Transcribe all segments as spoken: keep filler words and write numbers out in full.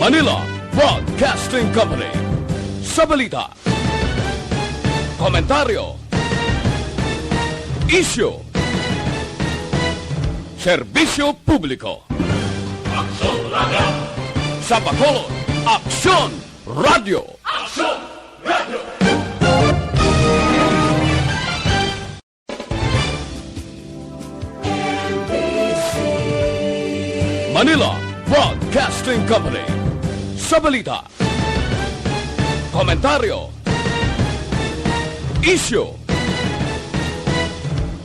Manila Broadcasting Company. Sa balita, komentaryo, isyu, serbisyo publiko. Aksyon Radio. Sa Bacolod, Aksyon Radio. Aksyon Radio. Manila Broadcasting Company. Sa balita, komentaryo, isyu,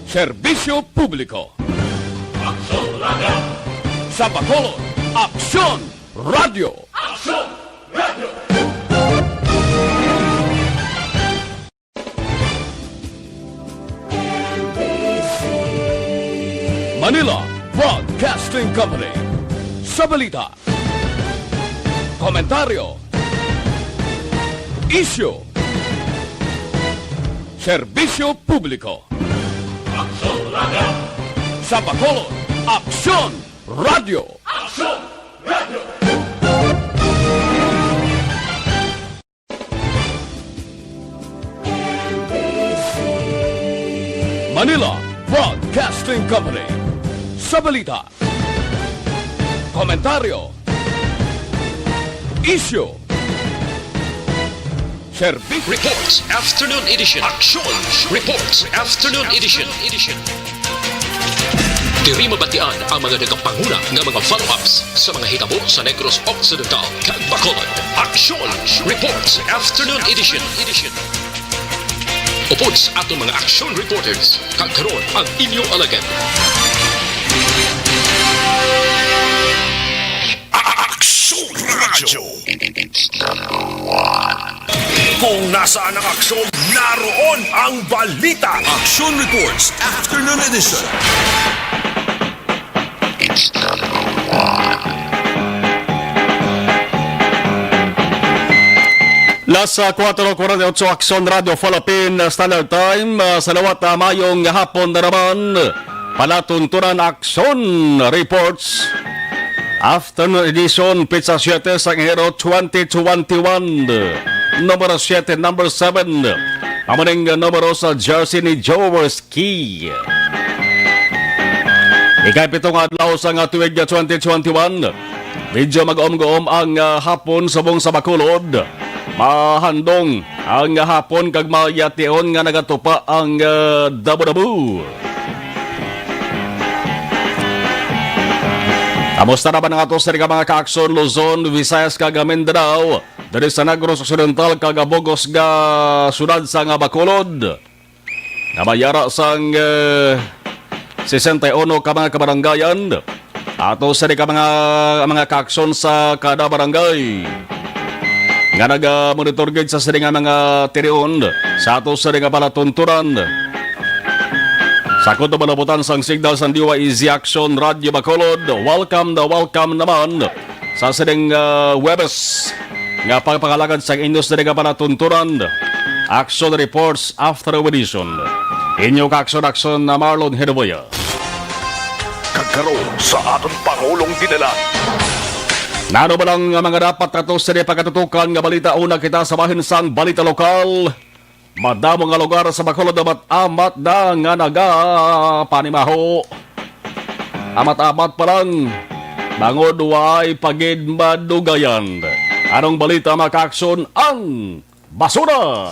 serbisyo publiko. Aksyon Radio. Sa Bacolod, Aksyon Radio. Aksyon Radio. Manila Broadcasting Company. Sa balita, komentaryo, isyu, serbisyo publiko. Aksyon Radio. Sa Bacolod, Aksyon Radio. Aksyon Radio. Manila Broadcasting Company. Sa balita, komentaryo, isyu, serbisyo. Reports Afternoon Edition. Aksyon Reports Afternoon Edition. Diri mabatian ang mga nagapanguna nga mga follow-ups sa mga hitabo sa Negros Occidental kag Bacolod. Aksyon Reports Afternoon Edition. Upod sa atong mga aksyon reporters, kag karon ang inyo alagad. Aksyon Radio. Kung nasaan ang aksyon, naroon ang balita. Aksyon Reports Afternoon Edition. Las, ah, kuwatro kuwarenta y otso, Aksyon Radio Philippine Standard Time. Ah, sa liwat, ah, maayong hapon na naman. Palatuntunan Aksyon Reports Afternoon Edition, petsa siete sang Enero twenty twenty-one. Numero siete, number seven. Amo ning numero sa jersey ni Joe Worski. Ikapito nga adlaw sang tuig twenty twenty-one. Medyo mag-uom-guom ang, ah, hapon subong sa Bacolod. Mahandong ang hapon kag mayat tion nga nagatupa ang, ah, damo-damo. Kamusta naman ang ato sa mga kaaksyon, Luzon, Visayas, kag Mindanao, diri sa Negros Occidental kag Bug-os nga siyudad sang Bacolod? Nga may ara sang, eh, sesenta y uno ka mga kabarangayan. Ato sini ka mga, mga kaaksyon sa kada barangay nga naga-monitor gid sa sini nga mga tirion sa ato sini nga palatuntunan. Sa kuto malabutan sang signal sang D Y E Z Aksyon Radio Bacolod, welcome na welcome naman sa sining, ah, Huwebes nga pagpangalagad sang inyo sini nga palatuntunan, Aksyon Reports After Edition. Inyo kaaksyon-aksyon na Marlon Hedoboya. Kag karon sa aton Pangulong Dinala. Nano ba lang nga mga dapat nato sini pagkatutukan nga balita? Una kita sa bahin sang balita lokal. Madamo nga lugar sa Bacolod amat-amat na nga nagapanimaho. Amat-amat pa lang, bangod way pa gid madugayan. Anong balita, mga kaaksyon? Ang basura.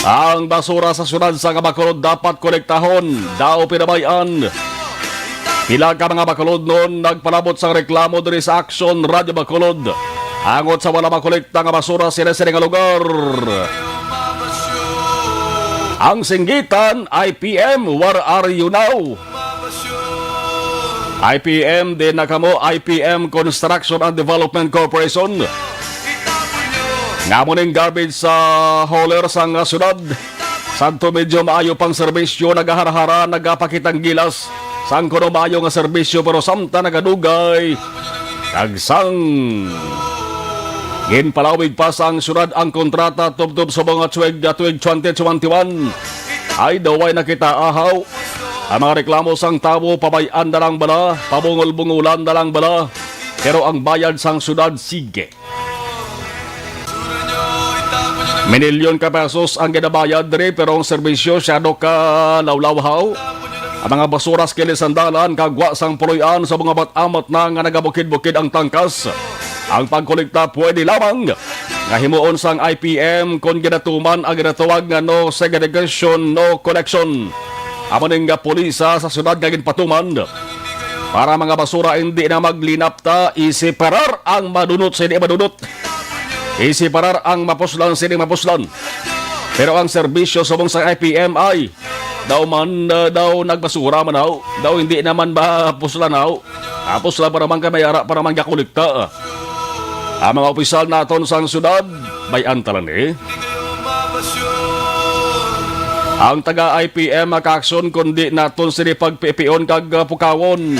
Ang basura sa siyudad sang Bacolod dapat kolektahon. Daw pinabay-an. Pila ka mga Bacolodnon nagpalabot sang reklamo diri sa Aksyon Radio Bacolod angot sa wala makolekta nga basura sini-sini nga lugar. Ang singgitan, I P M, where are you now? I P M, di na kamo, I P M Construction and Development Corporation. Nga mo ning garbage sa hauler sang siyudad. Sadto medyo maayo pang serbisyo, nagaharahara, nagapakitang gilas. Sang kuno maayo nga serbisyo, pero samtang nagadugay, kag sang ginpalawig pa sang siyudad ang kontrata tubtob sa mga tuig, tuig twenty twenty-one. Ay, daw way na kita ahaw. Ang mga reklamo sang tawo, pabay-an na lang bala, pabungol-bungulan na lang bala. pero ang bayad sang syudad sige. Minilyon ka pesos ang ginabayad diri, pero ang serbisyo siyado ka lawlawhaw. Ang mga basura sa kilid sang dalan kag wa sang puloy-an sa mga amat-amat na nga nagabukid-bukid ang tangkas. Ang pagkolekta pwede lamang nga himuon sang I P M kon ginatuman ang ginatawag nga no segregation, no collection. Amo ning nga pulisa sa syudad nga ginpatuman para mga basura hindi na maglinapta, isiparar ang madunot sa hindi madunot. Isiparar ang mapuslan sa hindi mapuslan. Pero ang serbisyo subong sa I P M ay daw man, ah, daw nagbasura man daw, daw hindi naman ba puslan daw. Tapos lang pa naman kay may ara pa naman gakolekta. Ang mga opisyal naton sang syudad, may antalan eh. Ang taga I P M makaaksyon kundi naton sini pagpipion kag, ah, pukawon.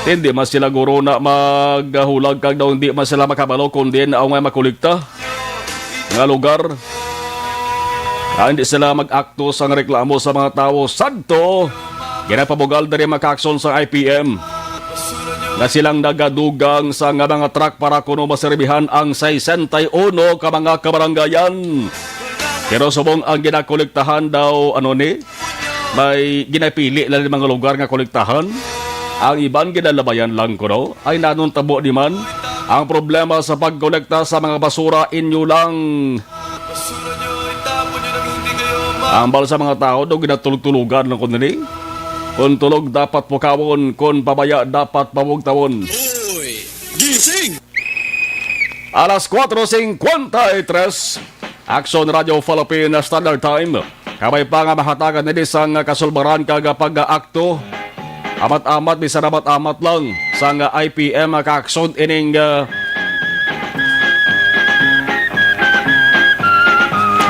Hindi man sila guro na maghulag kag daw hindi man sila makabalo kundi na may makolekta nga lugar. Ah, hindi sila mag-akto sang reklamo sa mga tawo. Sadto, ginapabugal diri makaaksyon sa I P M nga silang nagadugang sa nga mga truck para kuno maserbihan ang sesenta y uno ka mga kabaranggayan. Pero subong ang ginakolektahan daw, ano ni, may ginapili lang mga lugar nga kolektahan. Ang iban ginalabayan lang kuno. Ay nanon tabo ni man. Ang problema sa pagkolekta sa mga basura inyo lang. Ambal sa mga tao daw ginatulog-tulugan lang kuno ni. Kung tulog dapat pukawon, kung pabaya dapat pabugtawon. Uy, gising! Alas kuwatro singkwenta y tres, Aksyon Radio Philippine Standard Time. Kabay pa nga mahatagan nini sang kasulbaran kag pag-aakto. Amat-amat, bisan amat-amat lang sang I P M kaaksyon ining, ah,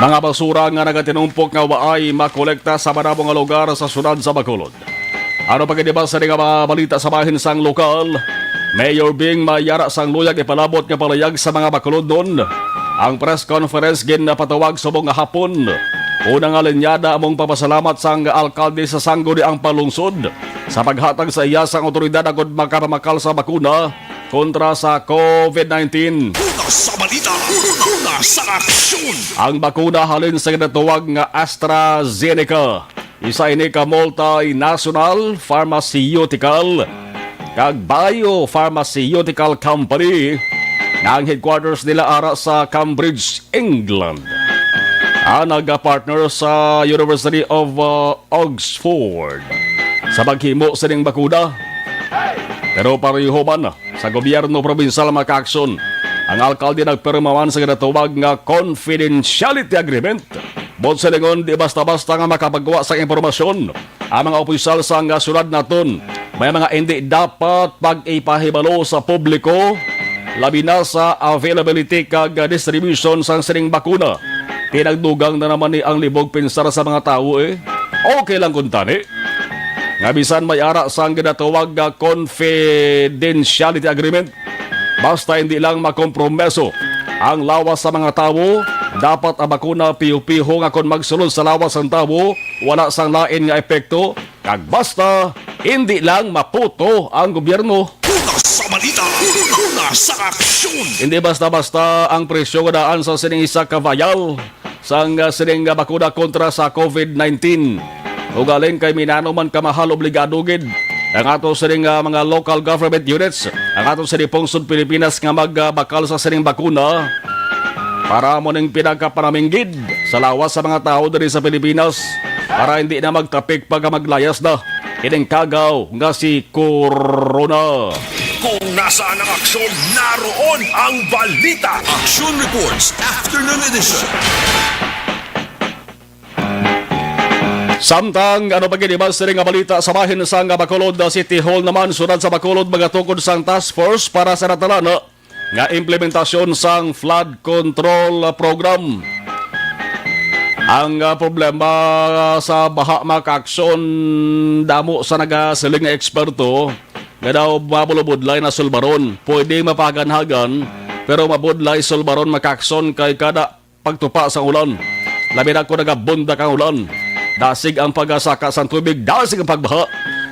mga basura nga nagatinumpok nga waay makolekta sa madamo nga lugar sa syudad sa Bacolod. Ano pa gid ba sa mga balita sa bahin sang lokal? Mayor Bing Mayara sang Luyag ipalabot nga palayag sa mga Bacolodnon. Ang press conference ginapatawag subong nga hapon. Una nga linyada among papasalamat sang alkalde sa Sangguniang Panlungsod sa paghatag sa iya sang awtoridad agud makapamakal sa bakuna kontra sa COVID nineteen. Una sa balita, una sa aksyon. Ang bakuna halin sa ginatawag nga AstraZeneca. Isa ini ka multinational pharmaceutical kag biopharmaceutical company nga ang headquarters nila ara sa Cambridge, England. Ang nagapartner sa University of, uh, Oxford sa paghimo sining bakuna. Pero pareho man sa gobyerno probinsal makaaksyon, ang alkalde nagpirma man sa ginatawag nga confidentiality agreement. Buot silingon, di basta-basta nga makapagwa sa impormasyon ang mga opisyal sa nga syudad naton. May mga indi dapat pag-ipahibalo sa publiko, labi na sa availability kag distribution sang sining bakuna. Pinagdugang na naman ni ang libog pensar sa mga tawo, eh. Okay lang kung tani nga bisan may ara sang ginatawag nga confidentiality agreement, basta hindi lang makompromiso ang lawas sa mga tawo, dapat ang bakuna piho-piho nga kon magsulod sa lawas sang tawo, wala sang lain nga epekto, kag basta hindi lang maputo ang gobyerno. Una sa balita, una sa aksyon. Hindi basta-basta ang presyo nga daan sa sining isa ka vial sang, ah, sining, ah, bakuna kontra sa COVID nineteen. Ugaling kay minano man kamahal, obligado gid ang ato sining, ah, mga local government units, ang ato sining pungsod Pilipinas nga magbakal sa sining bakuna para mo ning pinagkapanaminggid sa lawas sa mga tawo diri sa Pilipinas para hindi na magtapik pa nga maglayas na ining kagaw nga si Corona. Kung nasaan ang aksyon, naroon ang balita. Action Reports, Afternoon Edition. Samtang ano pa gid iban sini nga balita sa bahin sang Bacolod City Hall naman, syudad sa Bacolod, magatukod sang task force para sa natalana nga implementasyon sang flood control program. Ang, ah, problema sa baha, makaaksyon, damo sa nagasiling nga eksperto nga daw mabulobudlay na sulbaron. Pwede mapaganhagan, pero mabudlay sulbaron, makaaksyon, kay kada pagtupa sa ulan. Labi na kung nagabundak ang ulan. Dasig ang pagasaka sang tubig, dasig ang pagbaha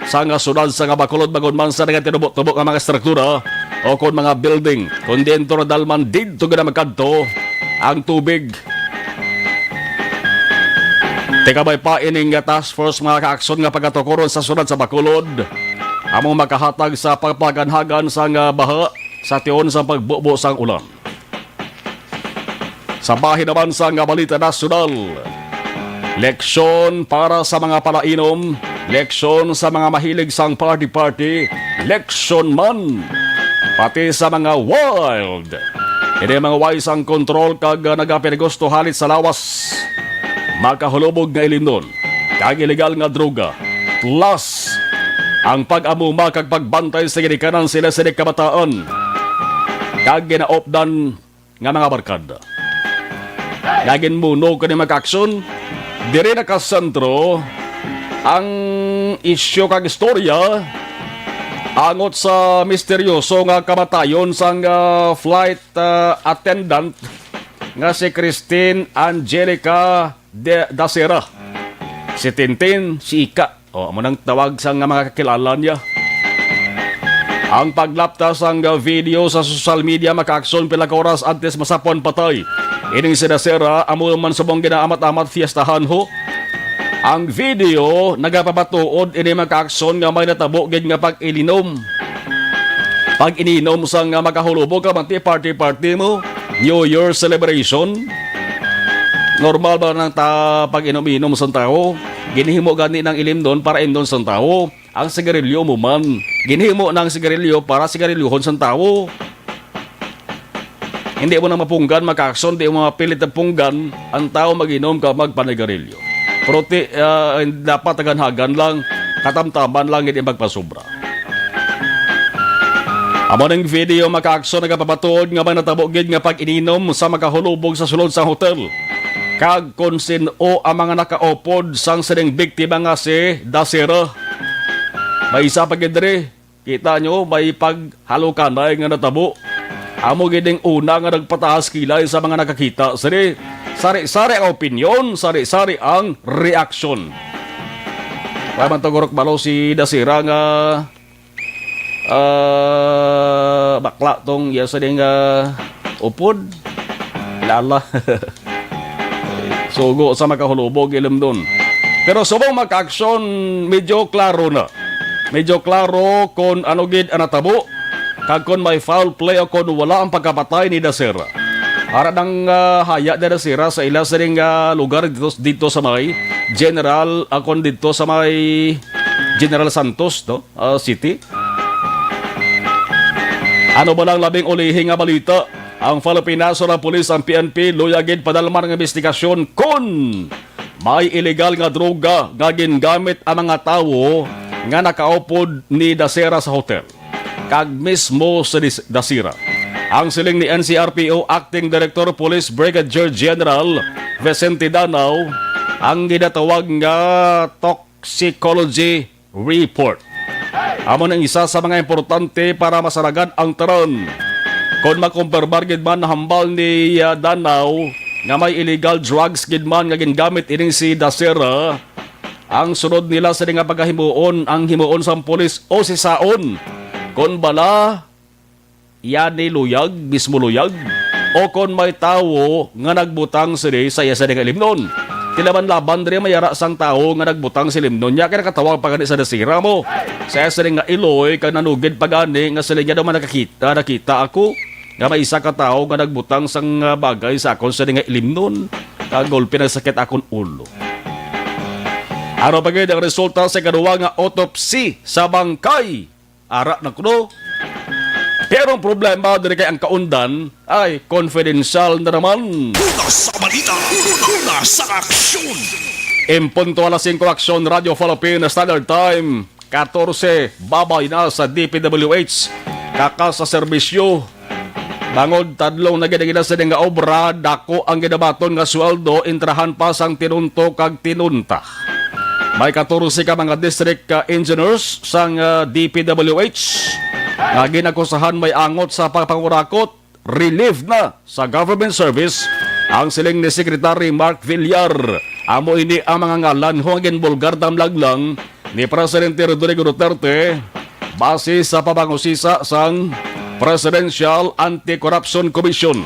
sa nga syudad sa nga Bacolod, bangod man sa nagatinubo-tubo nga mga estruktura. o kon mga building, kundi ento nadalman didto gid na magkadto ang tubig. Tika may pa ining nga task force, mga kaakson, nga pagatukuron sa syudad sa Bacolod, among makahatag sa pagpaganhagan sang, ah, baha sa tion sang pagbubo sang ulan. Sa bahin naman sang balita nasyonal, leksyon para sa mga palainom, leksyon sa mga mahilig sang party-party, leksyon man pati sa mga wild. Ini mga way sang kontrol kag, ah, nagapinigusto halit sa lawas, makahulubog nga ilimnon, kag ilegal nga droga, plus ang pag-amuma kag pagbantay sa ginikanan sila sa kabataan kag ginaopdan nga mga barkada. Nga ginmuno ko ni, mga kaakson, diri nakasentro ang isyu kag istorya angot sa misteryoso nga kamatayon sang, ah, flight, ah, attendant nga si Christine Angelica de, Dasera. Si Tintin, si Ika. O, amo nang tawag sa nga mga kakilala niya. Ang paglapta sang video sa social media, mga kaakson, pila ka oras antes masapon patay ining si Dasera, amo man subong ginaamat-amat fiestahan ho. Ang video nagapamatuod ini, mga kaakson, nga may natabo gid nga pag-ilinom. Pag-ininom sa nga makahulubog ka, manti party-party mo, New Year celebration. Normal ba nang ta pag-inom-inom sa tawo? Ginhimo gani ng ilimnon para imnon sa tawo. Ang sigarilyo mo man, ginhimo ng sigarilyo para sigarilyohon sa tawo. Hindi mo na mapunggan, mga kaakson, di mo mapilit na punggan ang tawo mag-inom ka magpanigarilyo. Pero ti, ah, dapat taganhagan lang, katamtaman lang, hindi magpasobra. Amo ning video, mga kaakson, nagapamatuod nga may natabo gid nga pag-ininom sa makahulubog sa sulod sa hotel. Kag kung sin-o ang mga nakaupod sang sining biktima nga si Dasera. May isa pa gid diri. Kita nyo, may paghalukanay nga natabo. Amo gid ning una nga nagpataas kilay sa mga nakakita sini. Sari-sari ang opinyon, sari-sari ang reaksyon. Wala man to gurok balo si Dasira nga, ah, bakla tong iya sa ding, ah, upod. Lala. Sugo sa makahulubog, ilimnon. Pero subong makaaksyon, medyo klaro na. Medyo klaro kon ano gid ang natabo, kag kon may foul play o kon wala ang pagkapatay ni Dasera. Ara nang, ah, haya ni Dasera sa ila sining, ah, lugar dito, dito sa may General, ah, kon dito sa may General Santos, no? Ah, City. Ano ba lang labing ulihi nga balita? Ang Philippine National Police, ang P N P, luya gid padalman nga investigasyon kon may illegal nga droga nga gingamit ang mga tawo nga nakaupod ni Dasera sa hotel, kag mismo si Dis-, Dasera. Ang siling ni N C R P O Acting Director Police Brigadier General Vicente Danao, ang ginatawag nga toxicology report. Amo nang isa sa mga importante para masalagan ang tanan. Kon makumpirmar gid man, nahambal ni, ah, Danao nga may illegal drugs gid man nga gingamit ining si Dasera, ang sunod nila sini nga pagahimuon ang himuon sang pulis o sisaon kon bala iya ni luyag, mismo luyag, o kon may tawo nga nagbutang sini sa iya sini nga ilimnon. Tila man laban diri may ara sang tawo nga nagbutang sa ilimnon niya, kay nakatawag pa gani sa Dasera mo sa iya sini nga iloy, kag nanugid pa gani nga sila niya daw man nakakita, nakita ako nga may isa ka tawo nga nagbutang sang, ah, bagay sa akon sini nga ilimnon, kag gulpi nagsakit akon ulo. Ano pa gid ang resulta sa ikaduwa nga autopsy sa bangkay? Ara na kuno. Pero ang problema diri kay ang kaundan ay confidential na naman. Una sa balita, una sa aksyon. En punto alas singko, Aksyon, Radyo Philippine Standard Time, katorse, babay na sa D P W H. Kaka sa serbisyo, bangod tadlong na gid ang ila sini nga obra, dako ang ginabaton nga sweldo, intrahan pa sang tinunto kag tinunta. May katorse ka mga district, ah, engineers sang, ah, D P W H nga ginakusahan may angot sa pagpangurakot, relieved na sa government service ang siling ni Secretary Mark Villar. Amo ini ang mga ngalan nga ginbulgar damlag lang ni Presidente Rodrigo Duterte base sa pamangusisa sang Presidential Anti-Corruption Commission.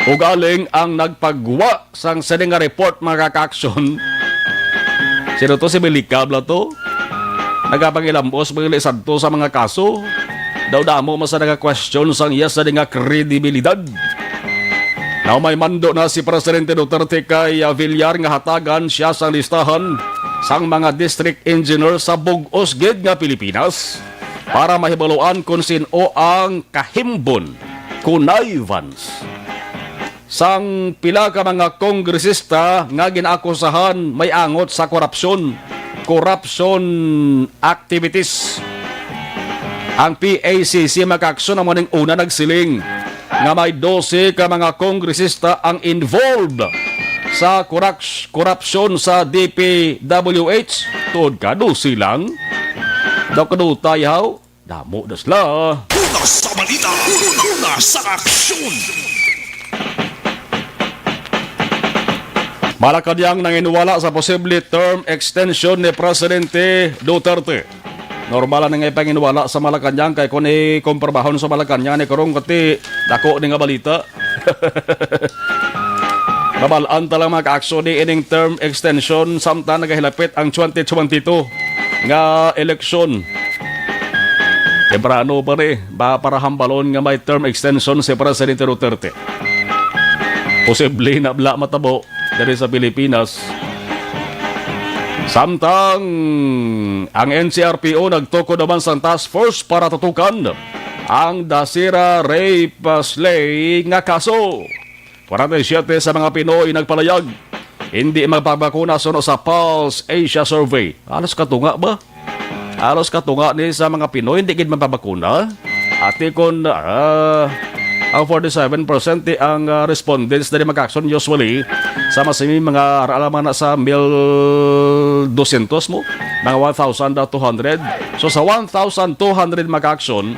Ugaling ang nagpagwa sang sini nga report, mga ka-aksyon. Sino to? Si Bellica bala to? Nagapangilambos, mga sadto sa mga kaso. Daw damo man sa nagaka-question sang iya sini nga kredibilidad. Naumay mando na si Presidente Duterte kay, ah, Villar nga hatagan siya sang listahan sang mga district engineer sa bug-os gid nga Pilipinas para mahibaluan kung sin-o ang kahimbon, connivance, sang pila ka mga kongresista nga ginaakusahan may angot sa korupsyon, corruption activities. Ang P A C C, mga ka-aksyon, amo ning una nagsiling nga may dose ka mga kongresista ang involved sa koraks-, korupsyon sa D P W H. Tuod ka, dose lang? Daw kadutay, haw? Damo na sila. Una sa balita, una sa aksyon. Malacañang nanginwala sa posible term extension ni Presidente Duterte. Normal na nga ipanginwala sa Malacañang kay kung ikumparbahon sa Malacañang ni karong kati dako ni nga balita. Mabal-an ta lang, mga ka-aksyon, ni ining term extension samtang nagahilapit ang twenty twenty-two nga eleksyon. Temprano pa ni ba para hambalon nga may term extension si Presidente Duterte? Posible na bala matabo diri sa Pilipinas. Samtang ang N C R P O nagtukod naman sang task force para tutukan ang Dasira rape slay nga kaso. Forty-seven sa mga Pinoy nagpalayag hindi magpabakuna suno sa Pulse Asia Survey. Halos katunga ba? Halos katunga ni sa mga Pinoy hindi gid magpabakuna. Ati kon, ah, ang forty-seven percent di ang, ah, respondents diri, mga ka-aksyon, usually sa masimi mga ara lamang na sa mil dosyentos mo, mga one thousand two hundred. So sa one thousand two hundred, mga ka-aksyon,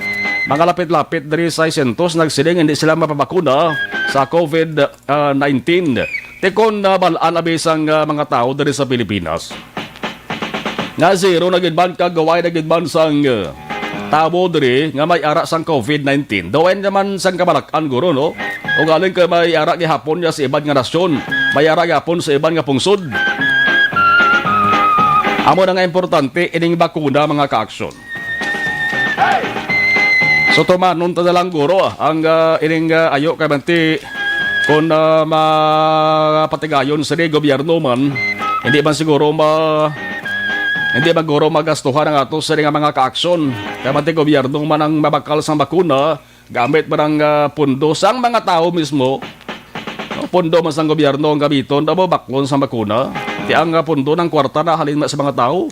mga lapit-lapit diri sa seiscientos nagsiling hindi sila mapabakuna sa COVID, ah, nineteen. Ti kon, ah, bal-an abi sang, ah, mga tawo diri sa Pilipinas nga zero na gid man kag way na gid man sang, ah, tawo diri nga may ara sang COVID nineteen. Daw ay naman sang kabalak-an guro, no? Ugaling kay may ara gihapon niya sa iban nga nasyon, may ara gihapon sa iban nga pungsod. Amo na nga importante ining bakuna, mga ka-aksyon. So, tumanon ta na lang, guro, ah, ang, ah, ining, ah, ayo kay manti kon, ah, mapatigayon sini gobyerno man, hindi man siguro ma-, hindi man guro magastuhan ang ato sini nga mga ka-aksyon. Kay manti gobyerno man ang mabakal sang bakuna, gamit man ang, ah, pundo sang mga tawo mismo. No, pundo man sang gobyerno ang gamiton, amo baklon sang bakuna. Ti ang, ah, pundo ng kwarta na halin na sa mga tawo.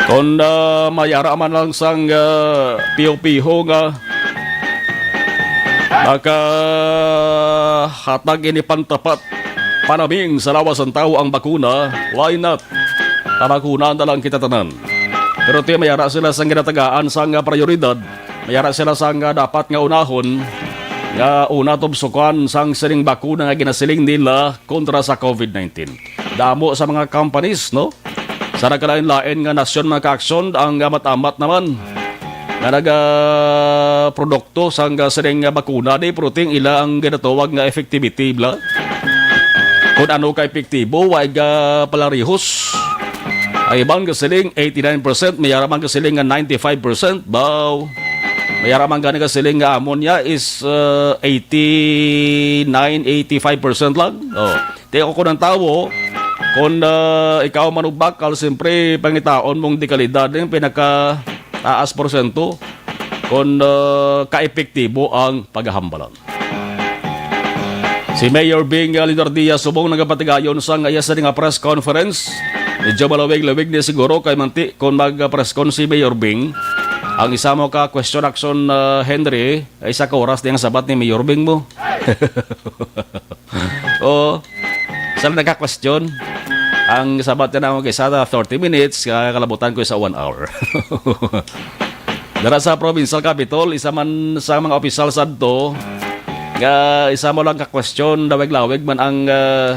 Kon, ah, may ara man lang sang, ah, piho-piho nga makahatag ini pantapat panabing sa lawas sang tawo ang bakuna, why not? Pabakuna na lang kita tanan. Pero ti may ara sila sang ginatagaan sang, ah, prioridad, may ara sila sang, ah, dapat nga unahon nga una tubsukan sang sining bakuna nga ginasiling nila kontra sa COVID nineteen. Damo sa mga companies, no? Sa nagkalain-lain nga nasyon, mga ka-aksyon, ang amat-amat naman nga nagaprodukto sang sining bakuna, di, pero ti ang ila ang ginatawag nga effectivity, bala. Kung ano ka epektibo, way ga palarihos. Ang iban gasiling eighty-nine percent, may ara man gasiling nga ninety-five percent, baw. May ara man gani gasiling nga amon niya is, uh, eighty-nine, eighty-five percent lang. Oh. Ti ako, kung ang tawo, kung, ah, ikaw manugbakal, siyempre, pangitaon mong dekalidad yung pinaka taas porsyento kung, ah, kaepektibo ang paghahambalan. Si Mayor Bing, ah, Leonardia subong nagapatigayon sa ngaya sa nga press conference. Medyo malawig-lawig ni siguro kay manti kung mag-press con si Mayor Bing. Ang isa mo ka question action, ah, Henry, ay isa ka oras di ang sabat ni Mayor Bing mo. Oo. Sa nagka-question, ang sabat niya na ako kay sa thirty minutes, kalabutan ko sa one hour. Dara sa provincial capital, isa man sa mga opisyal sadto nga isa mo lang ka question, lawig-lawig man ang, ah,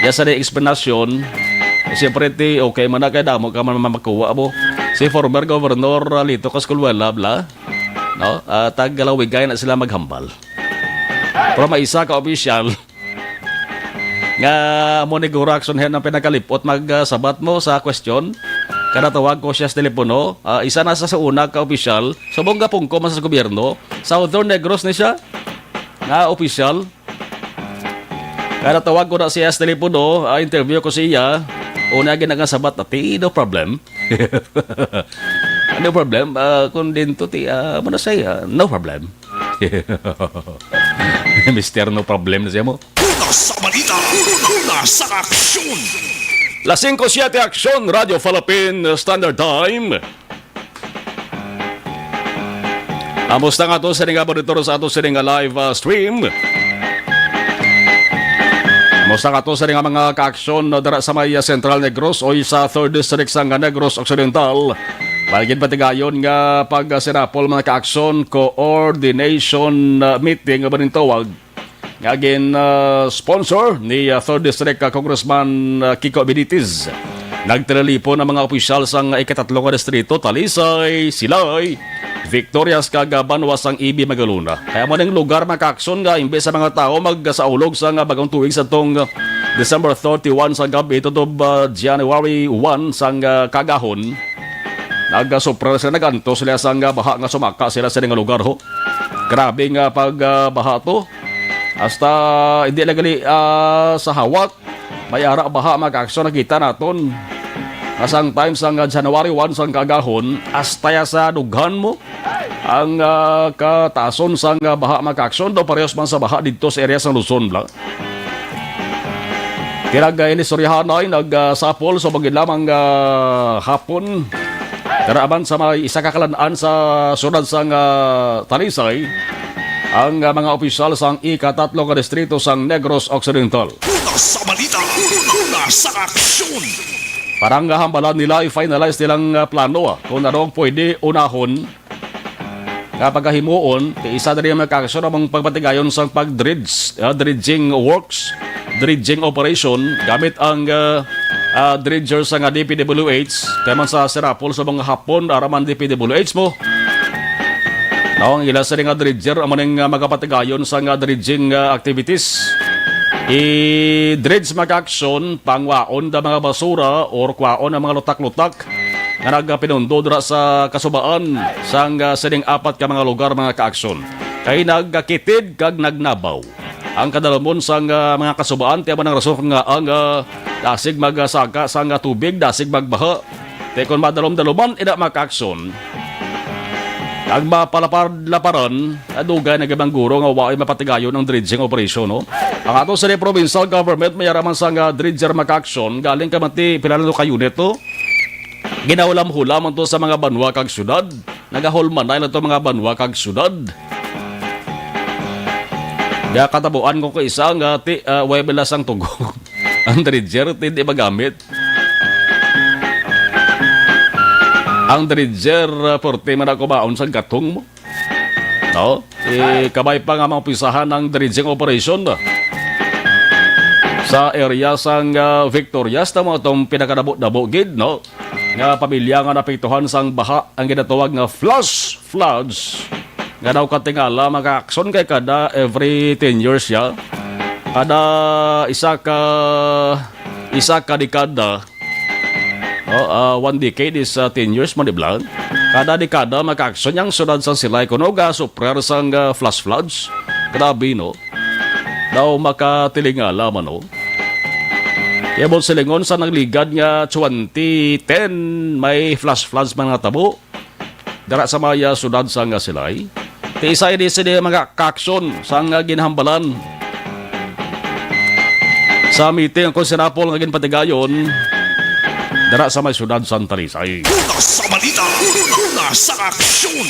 ya sa di explanation. Siyempre, ti, okay man na kay damo ka man makuha mo. Si former Governor, ah, Lito Casculuela, bla, no? Ah, tag-lawigay na sila maghambal. Pero may isa ka opisyal nga mo ni Gura Action Hen ang pinakalipot magsabat mo sa question. Kada tawag ko siya sa telepono, ah, isa na sa, sa una ka opisyal, subong gapungko man sa gobyerno, Southern Negros ni siya, nga opisyal. Kada tawag ko na siya sa telepono, ah, interview ko siya, una gid nga sabat na, "Ti, no problem." No problem, ah, kung din to, ti, ah, mo na siya, no problem. Mister No Problem na siya mo. Una sa balita, una sa aksyon. Las singko siete, Aksyon, Radyo Falapin, Standard Time. Amos na nga to sa nga monitor sa ato sa nga live, ah, stream. Amos na nga to sa nga mga kaaksyon, no, dira sa may, ah, Central Negros o sa Third District sang Negros Occidental. May ginpatigayon nga pagsinapol mga kaaksyon, coordination, ah, meeting nga manintawag nga gin, ah, sponsor ni, ah, Third District, ah, Congressman, ah, Kiko Benitez. Nagtalipon ang mga opisyal sang ikatatlo nga distrito, Talisay, Silay, Victorias, kag, ah, banwa sang E B Magalona. Kaya mo ning lugar mga kaaksyon nga imbes sa mga tawo magsaulog sa nga bagong tuig sa tong, ah, December thirty-one sa gabi tutob, ah, January one sang, ah, kagahon. Nagasupra sila, nagantos sila sang, ah, baha nga sumaka sila sa nga lugar ho. Grabe nga pag, ah, baha to. Hasta hindi lang gali, ah, sa hawak, may ara baha mga kaaksyon nakita naton. Nga sang time sang, ah, January one sang kagahon, hasta ya sa dughan mo ang, ah, katason sang, ah, baha mga kaaksyon. Daw parehas man sa baha dito sa area sang Luzon, bla. Tira, ah, inistoryahanay nagsapol sa bangin lamang, ah, hapon. Tira man sa may isa ka kalan-an sa siyudad sang, ah, Talisay, ang, ah, mga opisyal sang ikatatlo ka distrito sang Negros Occidental. Una sa balita, una sa aksyon. Para nga hambalan nila, i-finalize nilang, ah, plano, ah, kung ano ang pwede unahon nga pagahimuon, kay isa diri ang mga kaaksyon among pagpatigayon sang pag-dredge, ah, dredging works, dredging operation, gamit ang, ah, ah, dredger sa nga D P W H, kay man sa Serapol sa mga hapon, ara man D P W H mo. Now, ang ila sa nga dredger, amo ning, ah, magapatigayon sa nga dredging, ah, activities. I-dredge mga kaaksyon, pangwaon da mga basura or kwaon ang mga lutak-lutak nga nagapinundo dira sa kasubaan sang, ah, sining apat ka mga lugar, mga kaaksyon. Kay nagakitid kag nagnabaw ang kadalumon sang, ah, mga kasubaan, tiyaman ang rason nga ang, ah, dasig magasaka sang, ah, tubig, dasig magbaha. Te kon madalom-daloman ina mga kaaksyon, nagmapalapad-laparan, ah, dugay na gid ang guro nga waay mapatigayon ang dredging operation, no? Ang ato sa provincial government may araman sang, ah, dredger mga kaaksyon, galing ka man ti pila na to ka unit to. Ginahulam-hulam man to sa mga banwa kag syudad. Nagahulmanay na to mga banwa kag syudad. Gakatabuan ko ko isa nga ti, ah, way bilas ang tugo. Ang dredger, ti di magamit. Ang dredger, ah, porte man ako baon sa gatong mo. No? Eh, kabay pa nga maumpisahan ang dredging operation sa area sang, ah, Victorias, tamo atong pinakadabo-dabo gid, no? Nga pamilya nga naapektuhan sang baha ang ginatawag nga flash floods, nga daw katingala makaaksyon kay kada every ten years siya. Kada isa ka, isa ka dekada, oh, ah, one decade is, ah, ten years man, di ba? Kada dekada makaaksyon yang syudad sang Silay kuno ga suffer sang, ah, flash floods. Grabe, no? Daw makatilingala man, no? Kaya mo silingon sa nagligad nga twenty ten, may flash floods man nga tabo dara sa may, ah, syudad sang, ah, Silay. Ti isa ini sini mga kaaksyon sang, ah, ginhambalan sa meeting ang konsenapol nga ginpatigayon dara sa may syudad sang Talisay. Una sa balita, una sa aksyon.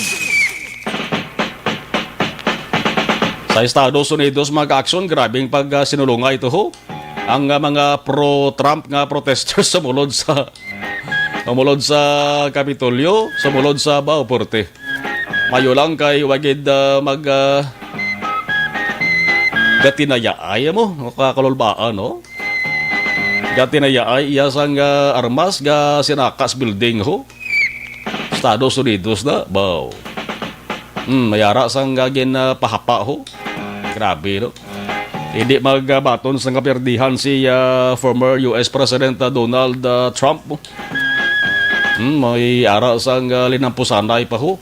Sa Estados Unidos, mga kaaksyon, grabing pag, ah, sinulunga ito ho. Ang, ah, mga pro-Trump nga protesters sumulod sa, sumulod sa Kapitolyo, sumulod sa Baoporte. Mayo lang kay wagid, ah, mag, ah, gatinayaay mo, kakalulbaan, no? Gati na yaay iya sang, ah, armas ga sinakas building ho. Estados Unidos na, baw. Hmm, mayara sang, ah, gin, ah, pahapa ho. Grabe, no? Hindi magbaton sang kaperdihan si, ah, former U S President, ah, Donald, ah, Trump. Hmm, may ara sang, ah, linampusanay pa ho.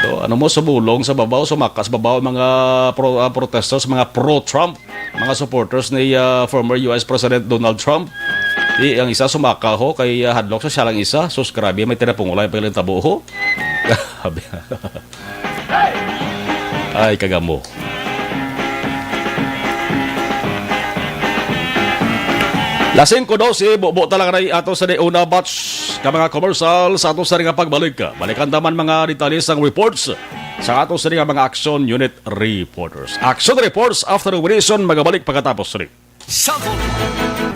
So, ano mo, sumulong sa babaw, sumakas babaw, mga pro-, ah, protesters, mga pro-Trump, mga supporters ni, ah, former U S President Donald Trump. Di, ang isa sumaka ho, kay, ah, hadlok sa siya lang isa. Sus, grabe, may tinapungulay pa ilang tabo ho. Grabe. Ay, kagamo. Las singko dose, bubo talaga na ato sa di una batch ka mga commercial sa ato sa nga pagbalik. Balikan naman mga detalye sang reports sa ato sa nga mga action unit reporters. Action reports after the reason, magabalik pagkatapos ni. Sa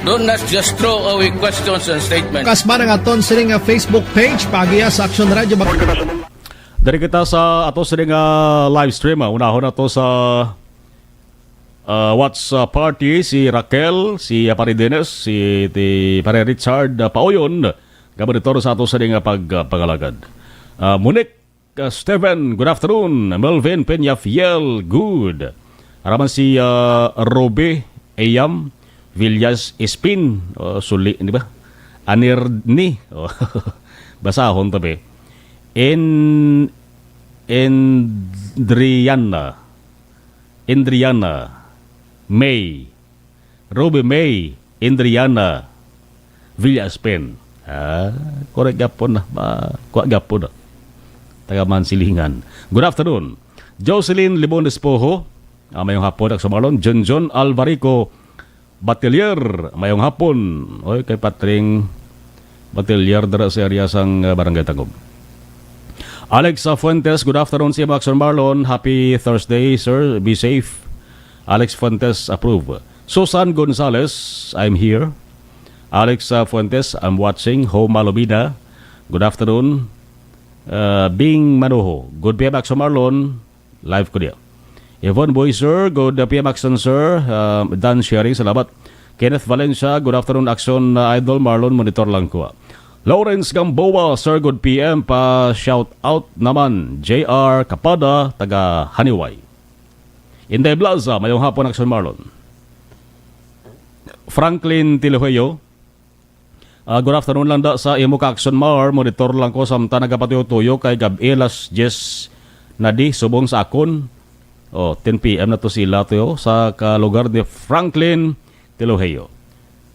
Don't not just throw away questions and statements. Kasba na nga ton sini nga Facebook page, pagiya sa Action Radio. Mag- Diri kita sa ato sini nga live stream, ah. Unahon nato sa, ah, watch, ah, party, si Raquel, si, ah, Pare Dennis, si ti-, Pare Richard, ah, Pauyon, nga monitor sa ato sini nga pag-, ah, pangalagad. Ah, Monique, ah, Steven, good afternoon. Melvin Peña Fiel, good. Araman si, ah, Ruby Eyam Villas Espin, oh, suli, di ba? Anirni, oh, basahon tabi. In-, Indriana, Indriana May, Ruby May, Indriana Villaspen. Ah, correct gapon na. Ba, kuha gapon na. Taga Mansilingan. Good afternoon. Jocelyn Libon Despojo. Ah, mayong hapon, Action Marlon. Junjun Alvarico Batilier. Mayong hapon. Oy, kay Patring Batilier dira sa area sang, ah, Barangay Tangub. Alex, ah, Fuentes, good afternoon sa imo, Action Marlon. Happy Thursday, sir. Be safe. Alex Fuentes, approve. Susan Gonzalez, I'm here. Alex, uh, Fuentes, I'm watching. Homa Lobina, good afternoon. Uh, Bing Manoho, good P M Action Marlon, live ko diya. Yvonne Boy, sir, good, uh, P M Action, sir. Um, Dan Sherry, salamat. Kenneth Valencia, good afternoon, Action, uh, Idol Marlon, monitor lang ko, ah. Lawrence Gamboa, sir, good P M, pa shout out naman. J R Kapada, taga Haniway. Inday Blaza, mayong hapon, Action Marlon. Franklin Tiloheyo, ah, good afternoon lang da sa imo ka Action Mar. Monitor lang ko samtang nagapatuyo-tuyo kay gab-i las diyes na di subong sa akon. Oh, ten P M na to sila to, oh, sa kalugar ni Franklin Tiloheyo.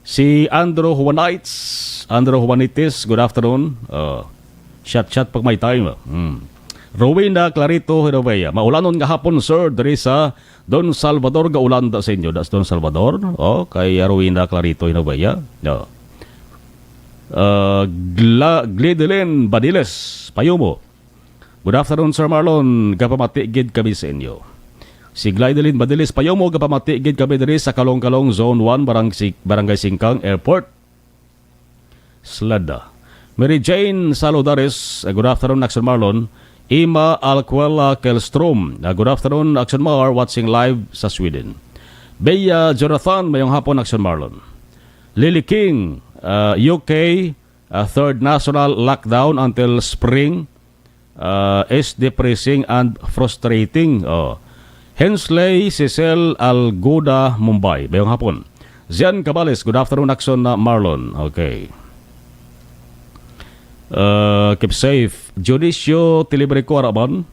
Si Andrew Juanites, Andrew Juanites, good afternoon. Oh, shot, shot pag may time. Hmm. Rowena Clarito Hinovea, maulanon nga hapon, sir, diri sa Don Salvador, Gaulanda sa inyo. Das Don Salvador, oh, kay Rowena Clarito Hinovea. Oh. Uh, Gla-, Gledelyn Badiles, Payumo. Good afternoon, Sir Marlon. Gapamati gid kami sa inyo. Si Glydeline Badilis Payomo, gapamati gid kami diri sa Kalong-Kalong, Zone one, Barang-, si-, Barangay Singkang, Airport. Sleda. Mary Jane Saludares, uh, good afternoon, Action Marlon. Ima Alcuela Kelstrom, uh, good afternoon, Action Mar, watching live sa Sweden. Bea Jonathan, mayong hapon, Action Marlon. Lily King, uh, U K, uh, third national lockdown until spring, uh, is depressing and frustrating. Oh. Hensley Cecil Alguda, Mumbai. Mayong hapon. Zian Cabales, good afternoon, Action na Marlon. Okay. Uh, keep safe. Dionisio Tilibrico Araban,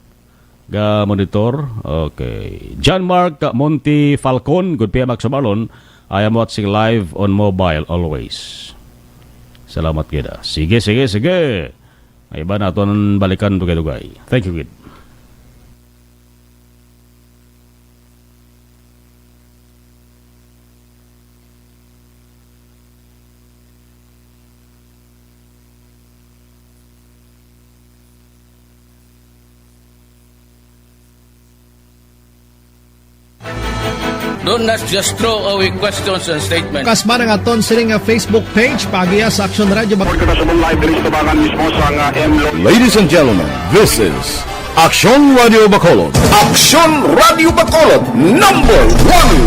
ga monitor. Okay. John Mark Monte Falcon, good P M, Action Marlon. I am watching live on mobile always. Salamat gid, ah. Sige, sige, sige. May iba naton balikan dugay-dugay. Thank you, gid. Do not just throw away questions and statements. Kasba na nga ton sini nga Facebook page, pagiya sa Action Radio. Report kita sa live diri sa tubangan mismo sa nga M L O. Ladies and gentlemen, this is Action Radio Bacolod. Action Radio Bacolod, number one.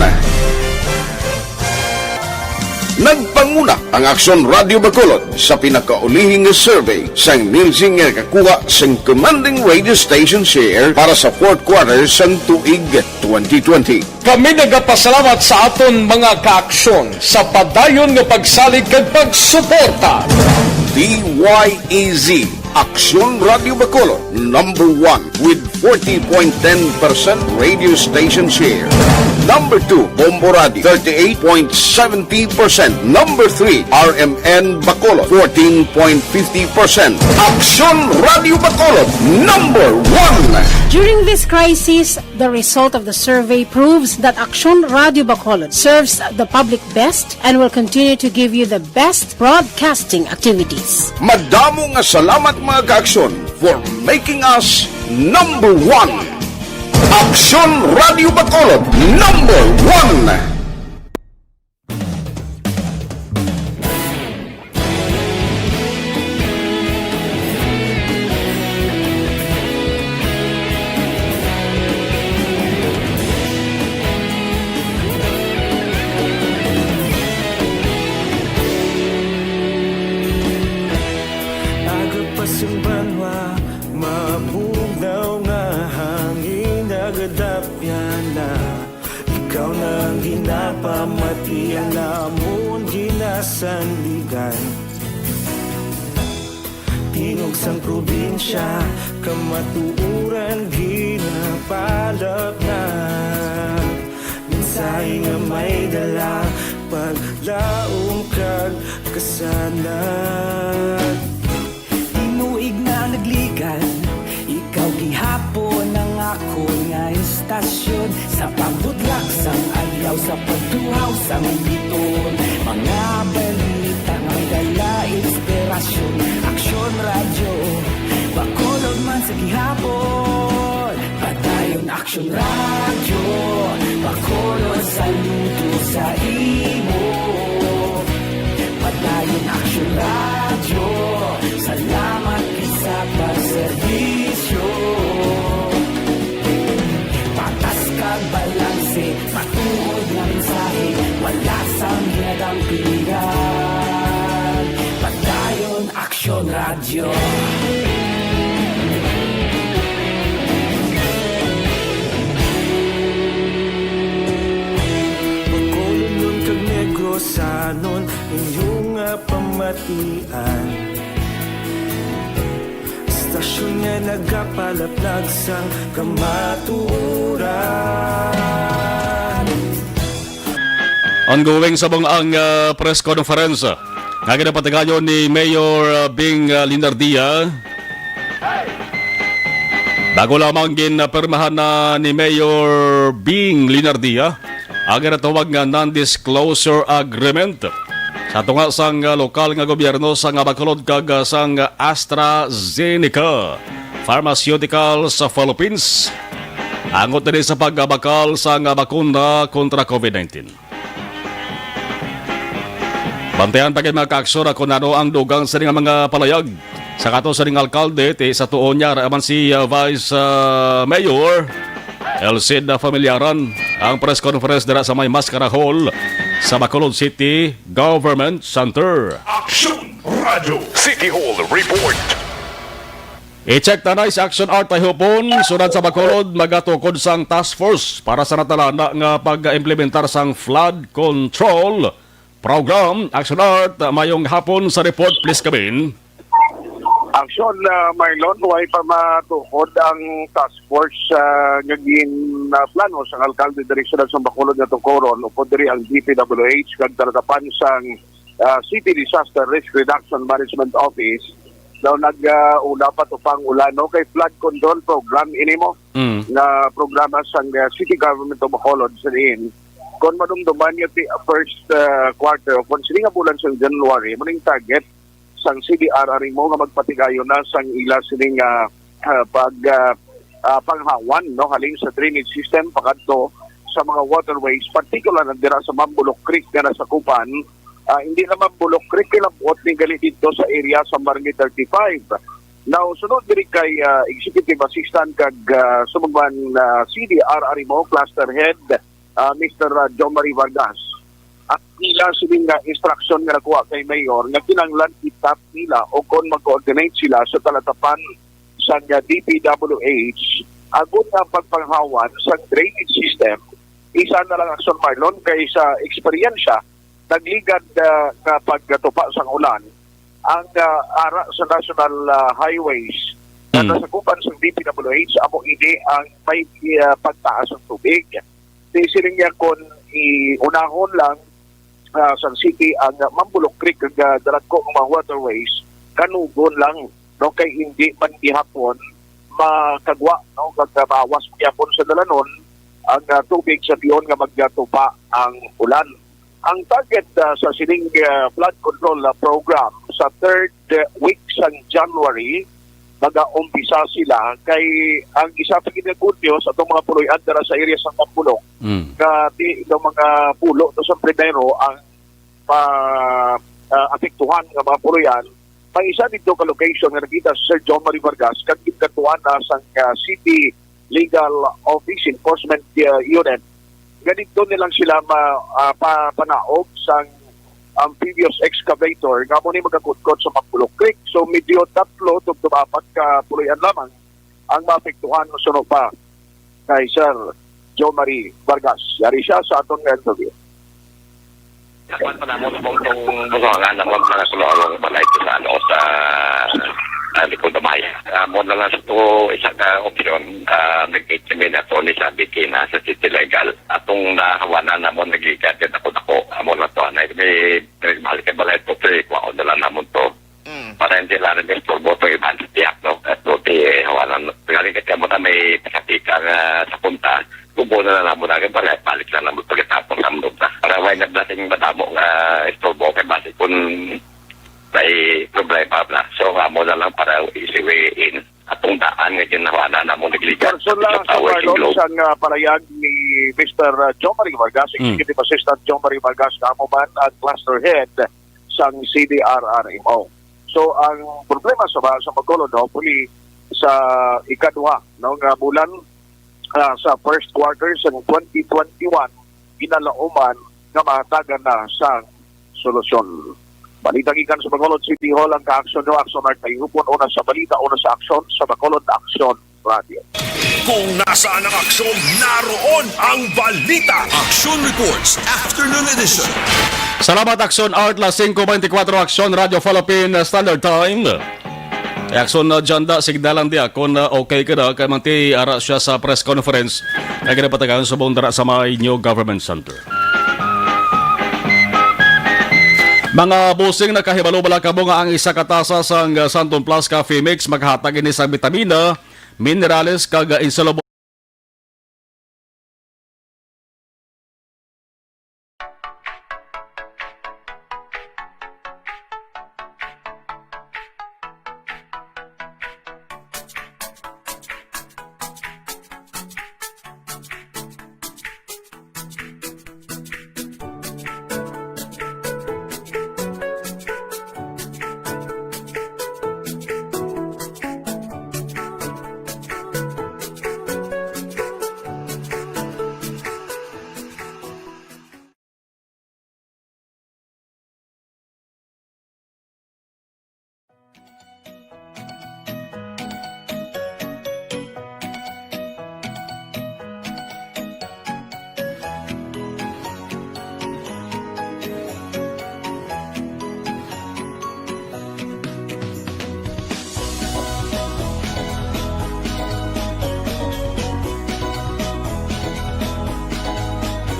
Nag- Muna ang Aksyon Radio Bacolod sa pinakaulihi nga survey sang Nielsen nga nakakuha sang commanding radio station share para sa fourth quarter sang tuig twenty twenty. Kami nagapasalamat sa aton mga kaaksyon sa padayon nga pagsalig kag pagsuporta. D Y E Z, Aksyon Radio Bacolod, number one with forty point ten percent radio station share. Number two, Bombo Radio, thirty-eight point seventy percent. Number three, R M N Bacolod, fourteen point fifty percent. Aksyon Radio Bacolod, number one. During this crisis, the result of the survey proves that Aksyon Radio Bacolod serves the public best and will continue to give you the best broadcasting activities. Madamo nga salamat, mga kaaksyon, for making us number one. Aksyon Radio Bacolod, number one. Aga pa sang banwa, mabugnaw nga hangin nagadapyan na. Ikaw na ang ginapamati, ang amon ginasandigan. Tingog sang probinsya, kamatuoran ginapalapnag. Mensahe nga may dala, paglaom kag kasanag. Tinuig na ang nagligan, ikaw gihapon ang akon nga istasyon. Sa pagbudlak sang adlaw, sa pagtuhaw sang biton, mga balita nga may dala inspirasyon. Aksyon Radyo Bacolod man sa gihapon. Padayon Aksyon Radyo Bacolod, saludo sa imo. Padayon Aksyon Radyo, salamat gid sa pagserbisyo. Patas kag balanse, matuod nga mensahe, wala sang ginadampigan. Padayon Aksyon Radyo. Bacolodnon kag Negrosanon, inyo nga pamatian. Istasyon nga nagapalaplag sang kamatuoran. Ongoing subong ang, ah, press conference nga ginapatigayon ni Mayor, ah, Bing, ah, Linardia. Bago lamang ginapirmahan na ni Mayor Bing Linardia ang ginatawag nga non-disclosure agreement sa tunga sang, ah, lokal nga gobyerno sang Bacolod kag, ah, sang AstraZeneca Pharmaceuticals sa Philippines, angot diri sa pagbakal sang bakuna kontra COVID nineteen. Bantayan pa gid, mga kaaksyon, kung ano ang dugang sini nga mga palayag sa kato sining alkalde, ti sa tuo niya ra man si, ah, Vice, ah, Mayor Elcid Familiaran. Ang press conference dira sa may Mascara Hall sa Bacolod City Government Center. Aksyon Radio City Hall Report. I-check ta na sa Action Art Tayhupon, sunod sa Bacolod, magatukod sang task force para sa natalana nga pag-implementar sang flood control program. Action Art, mayong hapon sa report, please come in. Action, ah, Marlon, way pa matukod ang task force, ah, nga gin, ah, plano sang alkalde diri sa Bacolod nga tukuron, upod diri ang D P W H kag talatapan sang, ah, City Disaster Risk Reduction Management Office. Daw nag, ah, ula pa to pang ulan, no? Kay flood control program ini mo Mm. nga programa sang, ah, City Government of Bacolod sa diin. Kung madumduman niyo ti first, ah, quarter o kung sini nga bulan sang January, mo ning target sang C D R R mo nga magpatigayon na sang ila sining, ah, ah, pag, ah, ah, panghawan, no, halin sa drainage system pakadto sa mga waterways, particular na dira sa Mambulok Creek nga nasakupan. Ah, hindi na Mambulok Creek, kilabot ni gali dito sa area sa Barangay thirty-five. Now, sunod diri kay, ah, Executive Assistant kag, ah, sumugman, ah, C D R R mo, Cluster Head, ah, Mister, ah, John Marie Vargas. Ang ila sining nga instruction nga nakuha kay Mayor nga kinahanglan i-tap nila o kon mag-coordinate sila sa talatapan sa nga D P W H agud nga pagpanghawan sa drainage system. Isa na lang aksyon, Marlon, kay sa eksperyensya nagligad, ah, nga pagtupa sang ulan ang, ah, ara sa national, ah, highways nga Mm. nasakupan sa D P W H, amo ini ang may, ah, pagtaas ang tubig. Di siling niya kon iunahon lang, ah, sang city ang Mambulok Creek kag, ah, dalagko nga mga waterways, kanugon lang, no, kay hindi man gihapon makagwa, no, kag, ah, maawas gyapon sa dalanon ang, ah, tubig sa tion nga magatupa ang ulan. Ang target, ah, sa sining, ah, flood control, ah, program sa third, ah, week sang January, mag-aumpisa sila kay ang isa pa gid nga good news atong mga puloy-an dira sa area sang Mambulok Mm. nga di daw mga pulo to sa primero ang pa, ah, apektuhan nga mga puloy-an. May isa dito ka location nga nakita si Sir John Marie Vargas kag gidkadtuan na sang, ah, city legal office enforcement, uh, unit nga didto nilang sila ma-, ah, pa-, panaog sang amphibious excavator nga amo ni magakutkot sa Mambulok Creek. So, medyo tatlo tubtob apat ka puloy-an lamang ang maapektuhan suno pa kay Sir Joe Marie Vargas. Yari siya sa aton nga interview. Dapat pa namon sa buntong busoangan ang mga kuno ang balay ko sa ano, sa, ah, likod ng bahay. Amo na lang sa to, isa ka opsyon, ah, nag-examine na to ni sabi kina sa City Legal. Atong nahawanan namon nagikat yung dako-dako. Amo na to, anay, may, may balik ang balay to, pre, kuha na lang namon to. Mm. Para hindi lang rin istorbo to iban sa tiyak, no? At buti, eh, hawanan. Galing kasi mo na may pakatika nga sa punta, kubo na lang mo na, balik, balik na lang mo pagkatapos sa mundo na. Para why na blasting madamo nga istorbo kay basi kung may problema na. So, nga mo na lang para easy way in. Atong daan nga ginawa na namo nagligat. Personal lang sa Sa Marlon, Globe. Sa nga palayag ni Mister Jomari Vargas, Mm. Executive Assistant Jomari Vargas, nga amo man ang cluster head sang C D R R M O. So, ang problema sa, sa Bacolod, hopefully, sa ikaduha, no, nga bulan, ah, sa first quarter sa twenty twenty-one, ginalauman nga mahatagan na sa solusyon. Balita gikan sa Bacolod City Hall, ang ka-aksyon nyo, Aksyon Art Tayupon, una sa balita, una sa aksyon, sa Bacolod Aksyon Radio. Kung nasaan ang aksyon, naroon ang balita. Action Reports, Afternoon Edition. Salamat, Aksyon Art, las singko beintikwatro, Aksyon Radyo Philippine Standard Time. Eh, Aksyon, uh, Janda, signalan diya kung, uh, okay ka na, kay manti ara siya sa press conference nga ginapatagan subong dira sa may New Government Center. Mga bossing, nakahibalo bala kamo nga ang isa ka tasa sang, uh, Santon Plus Coffee Mix maghatag ini sa bitamina, minerales, kag, uh, insoluble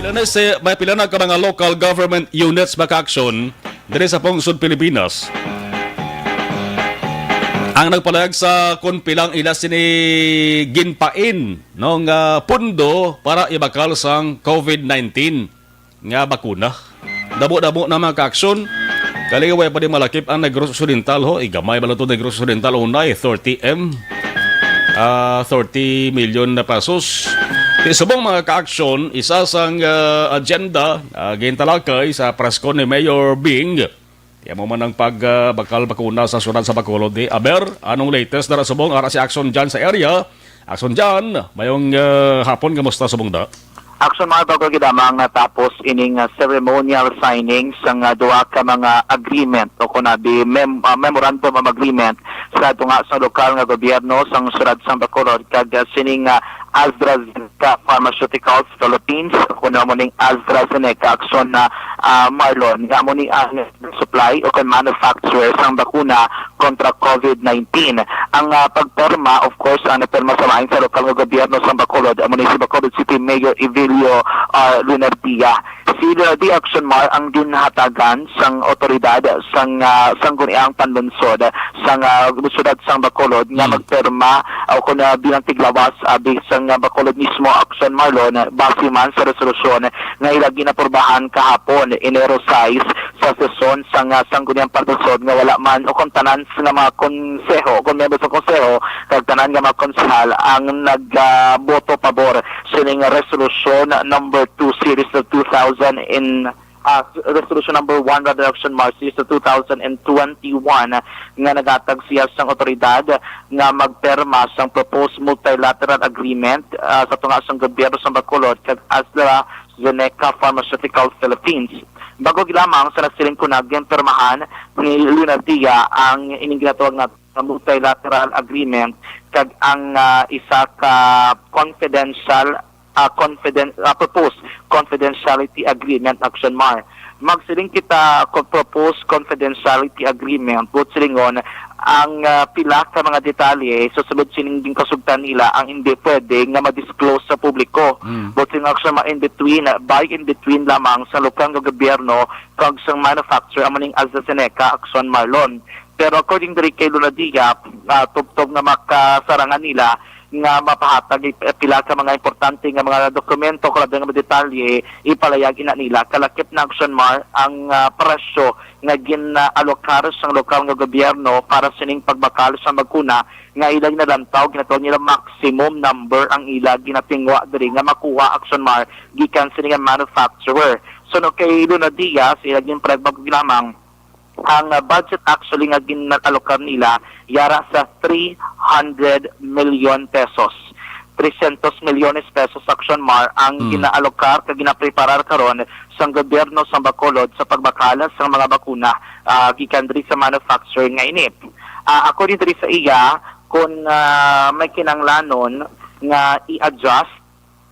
Pila na si, may pila na ka mga local government units ba ka-aksyon diri sa pungsod Pilipinas ang nagpalayag sa kung pilang ila sini ginpain, no, nga pondo para ibakal sang COVID nineteen nga bakuna. Damo-damo na mga ka-aksyon. Kaliway pa di malakip ang Negros Occidental, ho. Igamay ba lang to Negros Occidental? Unay, thirty M. Ah, thirty million na pesos. Di subong mga ka-aksyon, isa sang, ah, agenda, ah, gintalakay sa press con ni Mayor Bing. Di amo man ang pag, ah, bakal bakuna sa syudad sa Bacolod. Di, aber, anong latest dara subong? Ara si Action John sa area. Action John, mayong, ah, hapon, kamusta subong da? Action Mar, bago gid lamang natapos ining, ah, ceremonial signing sang, ah, duha ka mga agreement o kunabi mem-, ah, memorandum of agreement sa tunga sa lokal nga gobyerno sang siyudad sang Bacolod kag, ah, sining, ah, AstraZeneca Pharmaceuticals Philippines, kuno mo ning AstraZeneca Action na, ah, Marlon, nga mo ni ang supply o kon manufacturer sang bakuna kontra COVID nineteen. Ang, ah, pagpirma, of course, ang napirma sa lain sa lokal nga gobyerno sa Bacolod, amo ni si Bacolod City Mayor Evelio, ah, Lunardia. Si Lunardia Action Mar ang ginhatagan sang otoridad sang, ah, sangguniang panlungsod sang, ah, siyudad sang Bacolod nga Mm. magpirma o kon, ah, bilang tiglawas abi sang, ah, Bacolod mismo Action Marlon, base man sa resolusyon nga ila ginapurbahan kahapon, Enero sais, sa sesyon sang, ah, sangguniang panlungsod nga wala man o kon tanan nga mga konseho, kon miyembro sa konseho, kag tanan nga mga konsehal ang nagboto pabor sining resolution number two series of two thousand in, ah, resolution number one, rather, Action Mar, series of two thousand and twenty-one, nga nagatag siya sang otoridad nga magpirma sang proposed multilateral agreement, ah, sa tunga sang gobyerno sa Bacolod kag AstraZeneca Pharmaceutical Philippines. Bago gid lamang sa nagsiling ko na ginpirmahan ni Lunardia ang ining ginatawag nato nga multilateral agreement kag ang, ah, isa ka confidential, ah, confiden-, ah, proposed confidentiality agreement, Action Mar. Magsiling kita ko proposed confidentiality agreement, buot silingon, ang, ah, pila ka mga detalye sa sulod sining ginkasugtan nila ang hindi pwede nga ma-disclose sa publiko. Mm. Buot silingon, Action Mar, in between, ah, by in between lamang sa lokal nga gobyerno kag sang manufacturer, amo ning AstraZeneca, Action Marlon. Pero according diri kay Lunardia, ah, tubtob nga makasarangan nila nga mapahatag i-, pila ka mga importante nga mga dokumento, kalabi nga mga detalye, ipalayag ina nila. Kalakip na, Action Mar, ang, ah, presyo nga gin-alokar sang lokal nga gobyerno para sining pagbakal sa bakuna nga ila ginalantaw, ginatawag nila maximum number ang ila ginatingwa diri nga makuha, Action Mar, gikan sini nga manufacturer. So, no, kay Lunardia, sa ila ginpahayag lamang, ang, uh, budget actually nga gin-alokar nila yara sa three hundred million pesos. Trescientos milyones pesos, Action Mar, ang Hmm. ginaalokar kag ginapreparar karon sang gobyerno sang Bacolod sa pagbakal sang mga bakuna, ah, gikan diri sa manufacturer nga ini. Ah, according diri sa iya, kung, ah, may kinahanglanon nga i-adjust,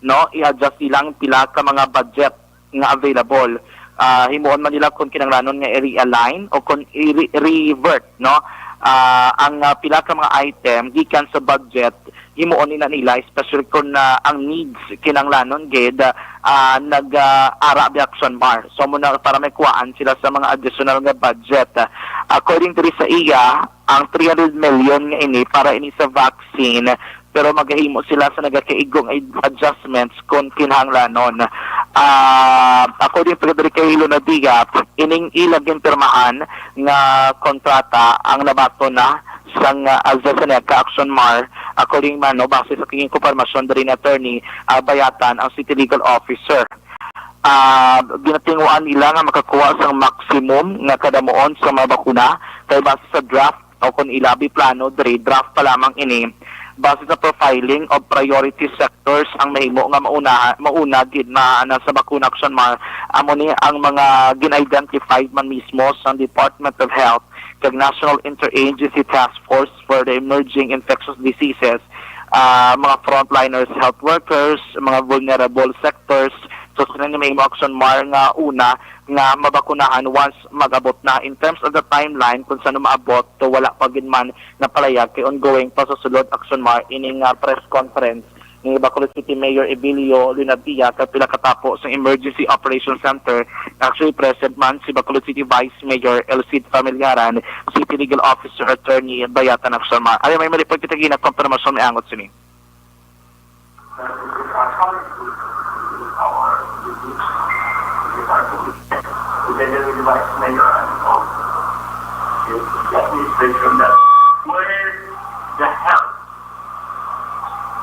no, i-adjust ilang pila ka mga budget nga available. Ah, himuon man nila kung kinahanglanon nga i-realign o kung i-re-, revert, no, ah, ang, ah, pila ka mga item gikan sa budget, himuon nila nila, especially kung, ah, ang needs kinahanglanon gid, ah, nag, ah, ara bi, Action Mar. So, muna para may kuwaan sila sa mga additional nga budget. According diri sa iya, ang three hundred million nga ini para ini sa vaccine, pero magahimo sila sa nagakaigo nga ad-, adjustments kung kinahanglanon. Ah, according pa diri kay Lunardia, ining ila ginpirmahan nga kontrata ang nabaton na sang, ah, AstraZeneca, Action Mar, according man, no, base sa king impormasyon diri ni Attorney, ah, Bayatan, ang City Legal Officer. Ah, ginatinguan nila nga makakuha sang maximum nga kadamuon sa mga bakuna kay base sa draft o kung ilabi plano diri, draft pa lamang ini. Base sa profiling of priority sectors ang mahimo nga mauna, mauna gid maanan sa bakuna, Action Mar, amo ni ang mga gin-identified man mismo sa Department of Health kag National Interagency Task Force for the Emerging Infectious Diseases, ah, mga frontliners, health workers, mga vulnerable sectors. So, sila nga may imo, Action Mar, nga una nga mabakunahan once mag-abot na. In terms of the timeline, kung saan maabot, to wala pa gid man napalayag kay ongoing pa sa sulod, Action Mar, ining, ah, press conference ni Bacolod City Mayor Ebilio Lunardia kag pila ka tapo sa Emergency Operations Center. Actually, present man si Bacolod City Vice Mayor Elcid Familiaran, City Legal Officer Attorney Bayatan Aksama. Ari may ma-report kita gina, kompirmasyon may angot sini. Together with the Vice Mayor and all the administration, that where the health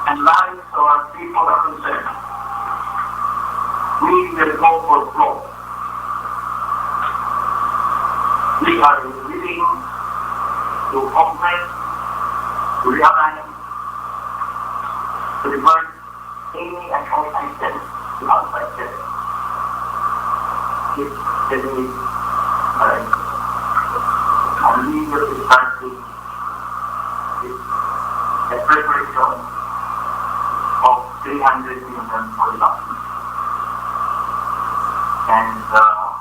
and lives of our people are concerned, we will go for broke. We are willing to compromise, to realign, to divert any and all items Keep the need, uh, and we will be starting with the preparation of three hundred million for the last week. And, uh,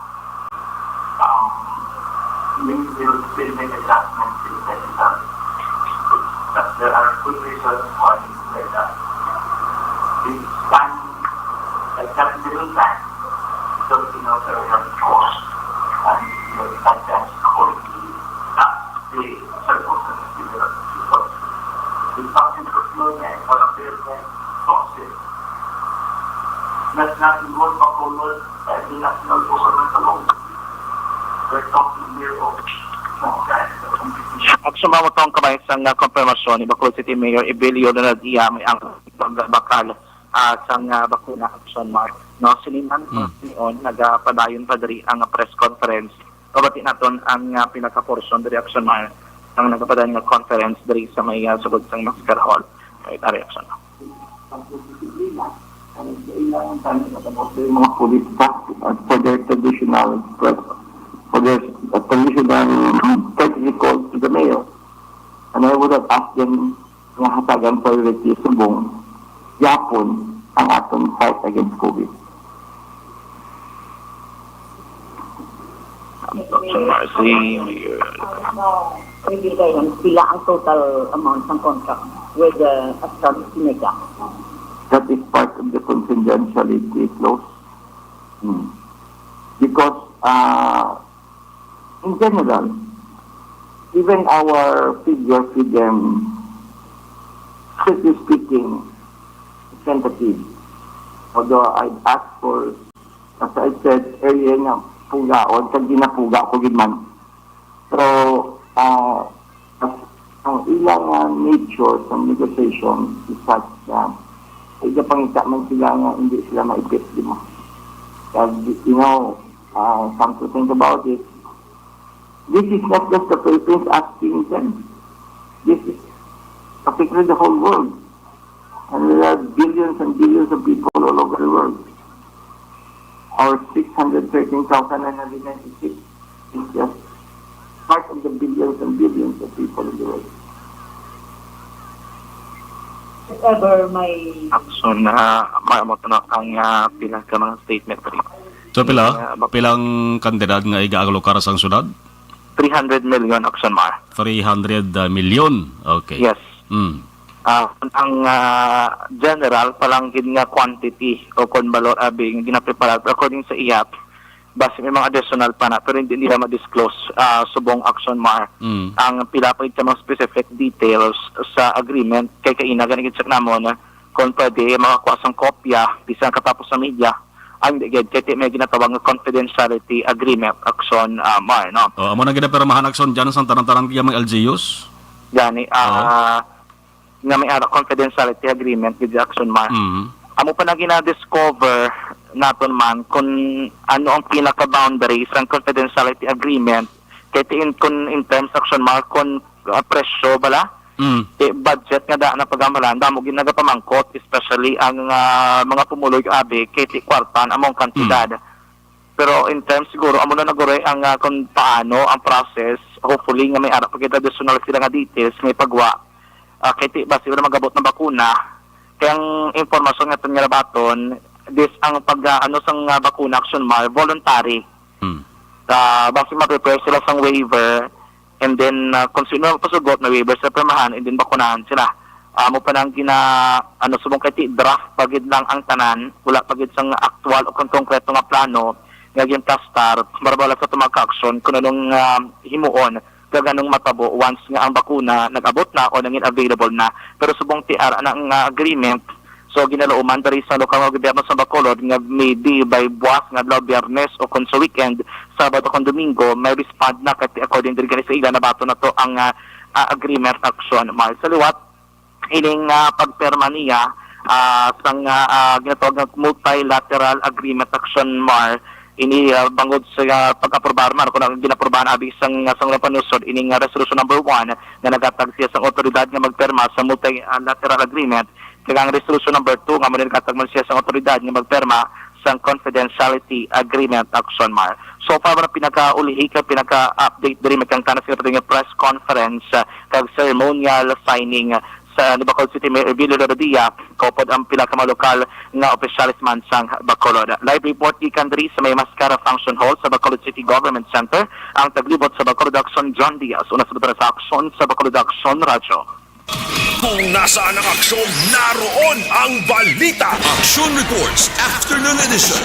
um, we will still make adjustments in the budget. But there are good reasons why we do that. This time, at that little time, Filipino area before, and we will adjust accordingly. That's the circumstances we will, because the public procurement, what available sources, not, not involve Bacolod and the national government alone. We're talking here of some kind of competition. Action Mart, amo to ang kamay sang, ah, konfirmasyon ni Bacolod City Mayor Ebilio Leonard Ia, may ang pagbakal, ah, sang, ah, bakuna, Action Mart. No, sini man, Hmm. mga sinion, nagapadayon pa diri ang press conference. Pabati naton ang, ah, pinaka-portion diri, Action Mart, ang nagapadayon nga conference diri sa may, ah, sulod sang Masker Hall. Right, ari, Action Mart. Ang mga politika at for their traditional, for their traditional courtesy calls to the mayor. And I would have asked them nga hatagan priority subong yapon ang aton fight against COVID. Action Mart, si Mayor. Pwede kayo, pila ang total amount ng contract with the AstraZeneca? That is part of the confidentiality clause. Hmm. Because, uh, in general, even our figures with them, strictly speaking, tentative. Although I'd asked for, as I said earlier, nga pugaon, kag ginapuga ko gid man. Pero, ah, as, ang ilang, ah, nature sa negotiation is such na igapangita man sila nga hindi sila maipit, di ba? Kag, you know, ah, come to think about it, this is not just the Philippines asking them. This is particularly the whole world. And there are billions and billions of people all over the world. Our six hundred thirteen thousand nine hundred ninety-six is just part of the billions and billions of people in the world. If ever may Action, ah, maabot na ang, ah, pila ka mga statement diri. So, pila? Ah, bak- Pilang kantidad nga iga-alokar sang syudad? Three hundred million, Action Mart. Three hundred million. Okay. Yes. Mm. Ah, ang, ah, general pa lang gid nga quantity o kon balor abi nga ginapreparar, pero according sa ihap, basi may mga additional pa na, pero hindi nila ma-disclose, ah, subong, Action Mart, Mm. ang pila pa gid sa mga specific details sa agreement. Kay kaina gani gid sa namon, ah, kung pwede, makakuha sang kopya, bisan katapos sa media, ang di gid, kay ti may ginatawag nga confidentiality agreement, Action, ah, Mart, no? Oh, amo na ginapirmahan, Action, dyan sang tanan-tanan kaya mga L G Us? Gani, ah, nga may ara confidentiality agreement gid, Action Mart. Mm. Amo pa na gina-discover naton man kung ano ang pinaka-boundary sang confidentiality agreement. Kay ti in, kung in terms, Action Mart, kung, ah, presyo bala, Mm. ti budget nga daan ang pagamalan, damo gid nagapamangkot, especially ang, ah, mga pumuloy abi, kay ti kwarta na amo ang kantidad. Mm. Pero in terms siguro, amo na naguroy ang, ah, kung paano ang process. Hopefully nga may ara pa gid additional sila nga details nga ipagwa. Ah, kay ti ba sila magabot ng bakuna? Kay ang impormasyon nga aton nga nabaton, this ang pag, ah, ano sang, ah, bakuna, Action Mart, voluntary. Hmm. Ah, basi ma-prepare sila sang waiver, and then, ah, kung sino ang pasugot na waiver sa pirmahan, and then bakunahan sila. Ah, amo pa nang gina-, ano, subong kay ti draft pa gid lang ang tanan, wala pa gid sang aktual o kon konkreto nga plano nga ginplastar, para wala sa tumag ka aksyon kung anong, ah, himuon kag anong matabo once nga ang bakuna nag-abot na o nangin available na. Pero subong ti ara na ang, ah, agreement, so ginalauman diri sa lokal nga gobyerno sa Bacolod nga maybe by buwas nga adlaw, Biyernes o kon sa weekend, Sabado kon Domingo, may respond na, kay according diri gani sa ila, nabaton na to ang, ah, ah, agreement, Action Mart. Sa liwat, ining, ah, pagpirma niya, ah, sang, ah, ah, ginatawag nga multilateral agreement, Action Mart, ini, ah, bangod sa, ah, pag-aprobar man, kung ang ginaprobahan abi sang, ah, sang Panusod, ining, ah, resolution number one nga naghatag siya sang otoridad nga magpirma sa multilateral agreement, Kag ang resolution number two nga amo ni naghatag man siya sa awtoridad nga magpirma sang confidentiality agreement, Action Mar. So far, mga pinakaulihig kag pinaka-update diri magkangtana sa patuloy nga press conference, ah, kag ceremonial signing, ah, sa ni Bacolod City Mayor Evelio Loradia, kaupod ang pila ka mga lokal nga opisyales man sang Bacolod. Live report gikan diri sa may Mascara Function Hall sa Bacolod City Government Center, ang taglibot sa Bacolod Action, John Diaz. Una sa Action sa Bacolod Action Radyo. Kung nasaan ang aksyon, naroon ang balita. Action Reports, Afternoon Edition.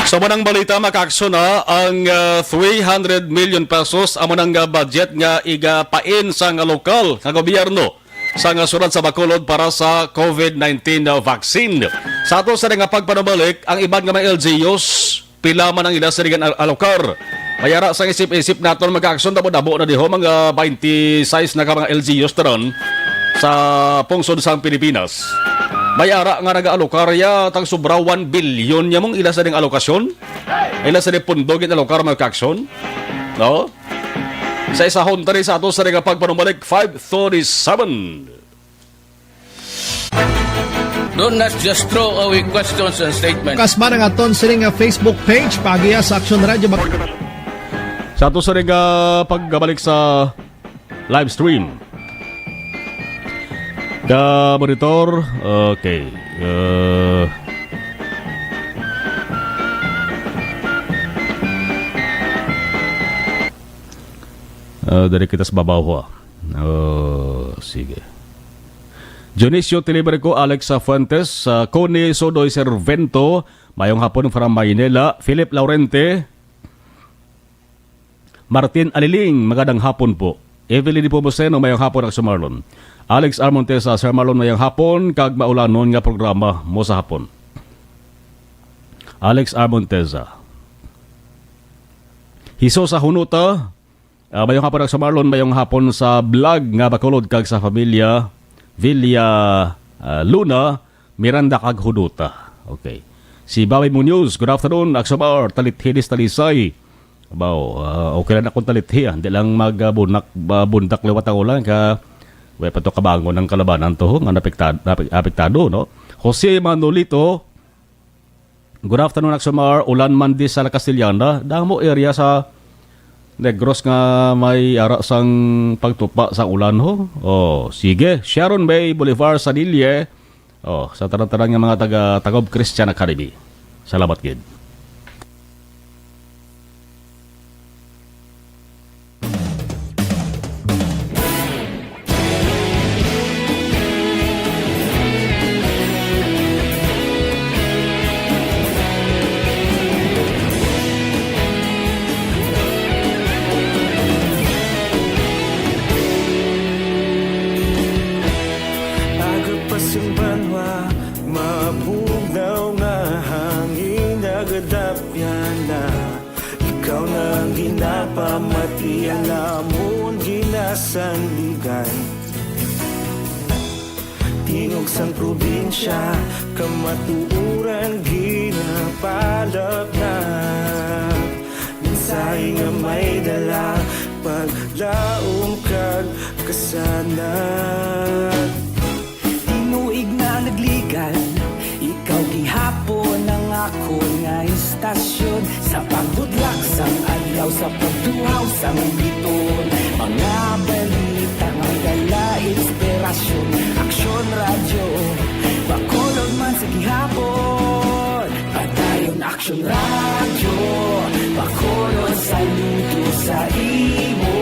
Sa manang balita, makaaksyon na ang, ah, three hundred million pesos amo nang, ah, budget nga igapain sang lokal nga gobyerno sa nga syudad sa Bacolod para sa COVID nineteen vaccine. Sa ato sa nga pagpanumalik, ang iban nga mga L G Us, pila man ang ila sini nga al-, alokar. May ara sang isip-isip naton, mga aksyon, damo-damo na diho, mga twenty-six na ka mga L G Us tanan sa pungsod sang Pilipinas. May ara nga nag-aalokar ya tag sobra one billion ya mong ila sini nga alokasyon. Ila sini pundo gin-alokar, mga aksyon. No? Sa isahon tani sa ato sa nga pagpanumalik, five thirty-seven. Do not just throw away questions and statements. Kasma ang aton sini nga Facebook page, paagiha sa Action Radio Bac- Sa ato sini nga pagbalik sa live stream. Ka monitor, okay. Uh, uh, dari kita sa babaw, ha. Oh, sige. Dionisio Tiliberico, Alex Fuentes, uh, Connie Sodoy Servento, mayong hapon from Maynila. Philip Laurente, Martin Aliling, magandang hapon po. Evelyn Nepomuceno, mayong hapon, Action Marlon. Alex R. Montesa, Sir Marlon, mayong hapon, kag maulanon nga programa mo sa hapon. Alex R. Montesa. Hiso sa Hunuta, ah, mayong hapon, Action Marlon, mayong hapon sa vlog nga Bacolod kag sa pamilya Villa, ah, Luna, Miranda kag Hunuta. Okay. Si Bobby Munoz, good afternoon, Action Mar, Talithi, Talisay. Abaw, ah, okay lang akong talithi, ah. Hindi lang mag, ah, bunak, ah, bundak liwat ang ulan ka, way pa to kabangon ang kalabanan to, nga napektad-, nape-, apektado, no? Jose Manolito, good afternoon, Action Mar. Ulan man di sa La Castellana, damo area sa Negros nga may ara sang pagtupa sa ulan, ho. Oh, sige. Sharon May Bolivar Sanille, oh, sa tanan-tanan nga mga taga Tagob Christian Academy. Salamat gid. Aga pa sing banwa, mabugnaw nga hangin nagadapyan na. Ikaw na ang ginapamati, ang amon ginasandigan. Tingog sang probinsya, kamatuoran ginapalapnag. Mensahe nga may dala, paglaom kag kasanag. Tinuig na nagligan, ikaw gihapon ang akon nga istasyon. Sa pagbudlak sang adlaw, sa pagtuhaw sang biton, mga balita nga dala inspirasyon. Aksyon Radyo, Bacolod man sa gihapon. Padayon Aksyon Radyo, Bacolod, saludo sa imo.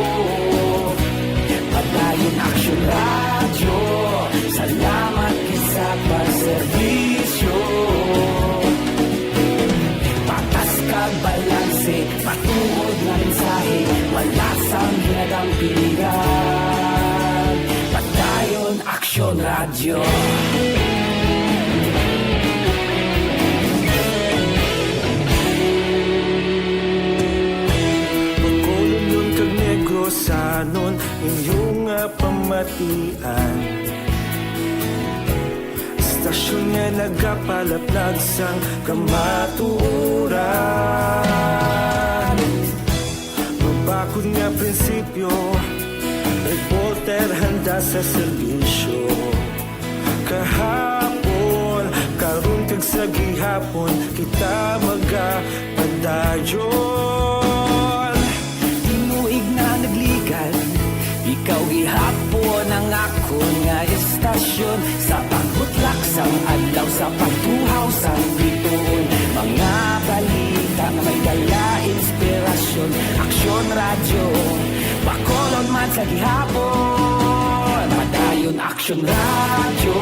Padayon Aksyon Radyo, salamat gid sa pagserbisyo. Patas kag balanse, matuod nga mensahe, wala sang ginadampigan. Padayon Aksyon Radyo. Bacolodnon kag Negrosanon, inyo nga pamatian. Istasyon nga nagapalaplag sang kamatuoran. Mabakod nga prinsipyo, reporter handa sa serbisyo. Kahap Sa gihapon kita magapadayon. Tinuig na nagligal, ikaw gihapon ang akon nga estasyon. Sa pagbutlak sang adlaw, sa pagtuhaw sang bituon, mga balita nga may dala inspirasyon. Aksyon Radyo, Bacolod man sa gihapon. Padayon Aksyon Radyo,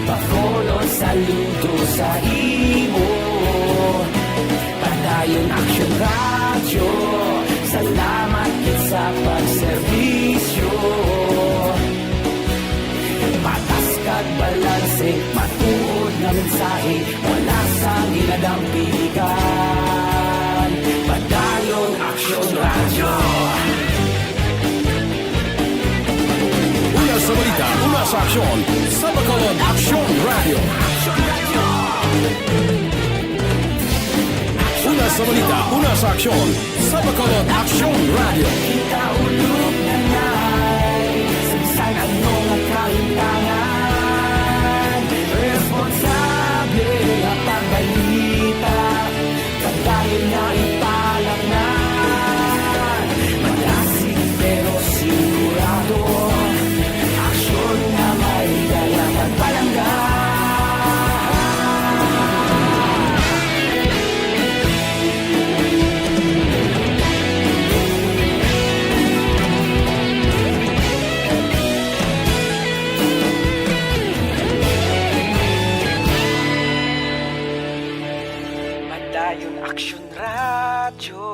Bacolod, saludo sa imo. Padayon Aksyon Radyo, salamat gid sa pagserbisyo. Patas kag balanse, matuod nga mensahe, wala sang ginadampigan. Padayon Aksyon Radyo. Una sa balita, una sa aksyon, sa Bacolod Aksyon Radyo. Una sa balita, una sa aksyon, sa Bacolod Aksyon Radyo. Kita ulog na nay, sa bisan ano nga kahintangan, responsable nga pagbalita. Padayon na ipalaknad, malasig pero sigurado. Aksyon nga may dala pagpalangga. Padayon Aksyon Radyo,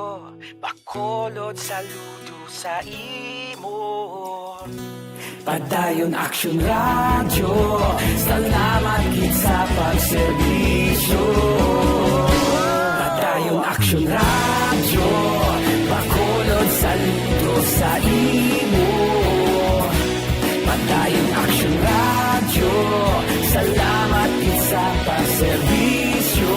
Bacolod, saludo sa imo. Padayon Aksyon Radyo, salamat gid sa pagserbisyo. Padayon Aksyon Radyo, Bacolod, saludo sa imo. Padayon Aksyon Radyo, salamat gid sa pagserbisyo.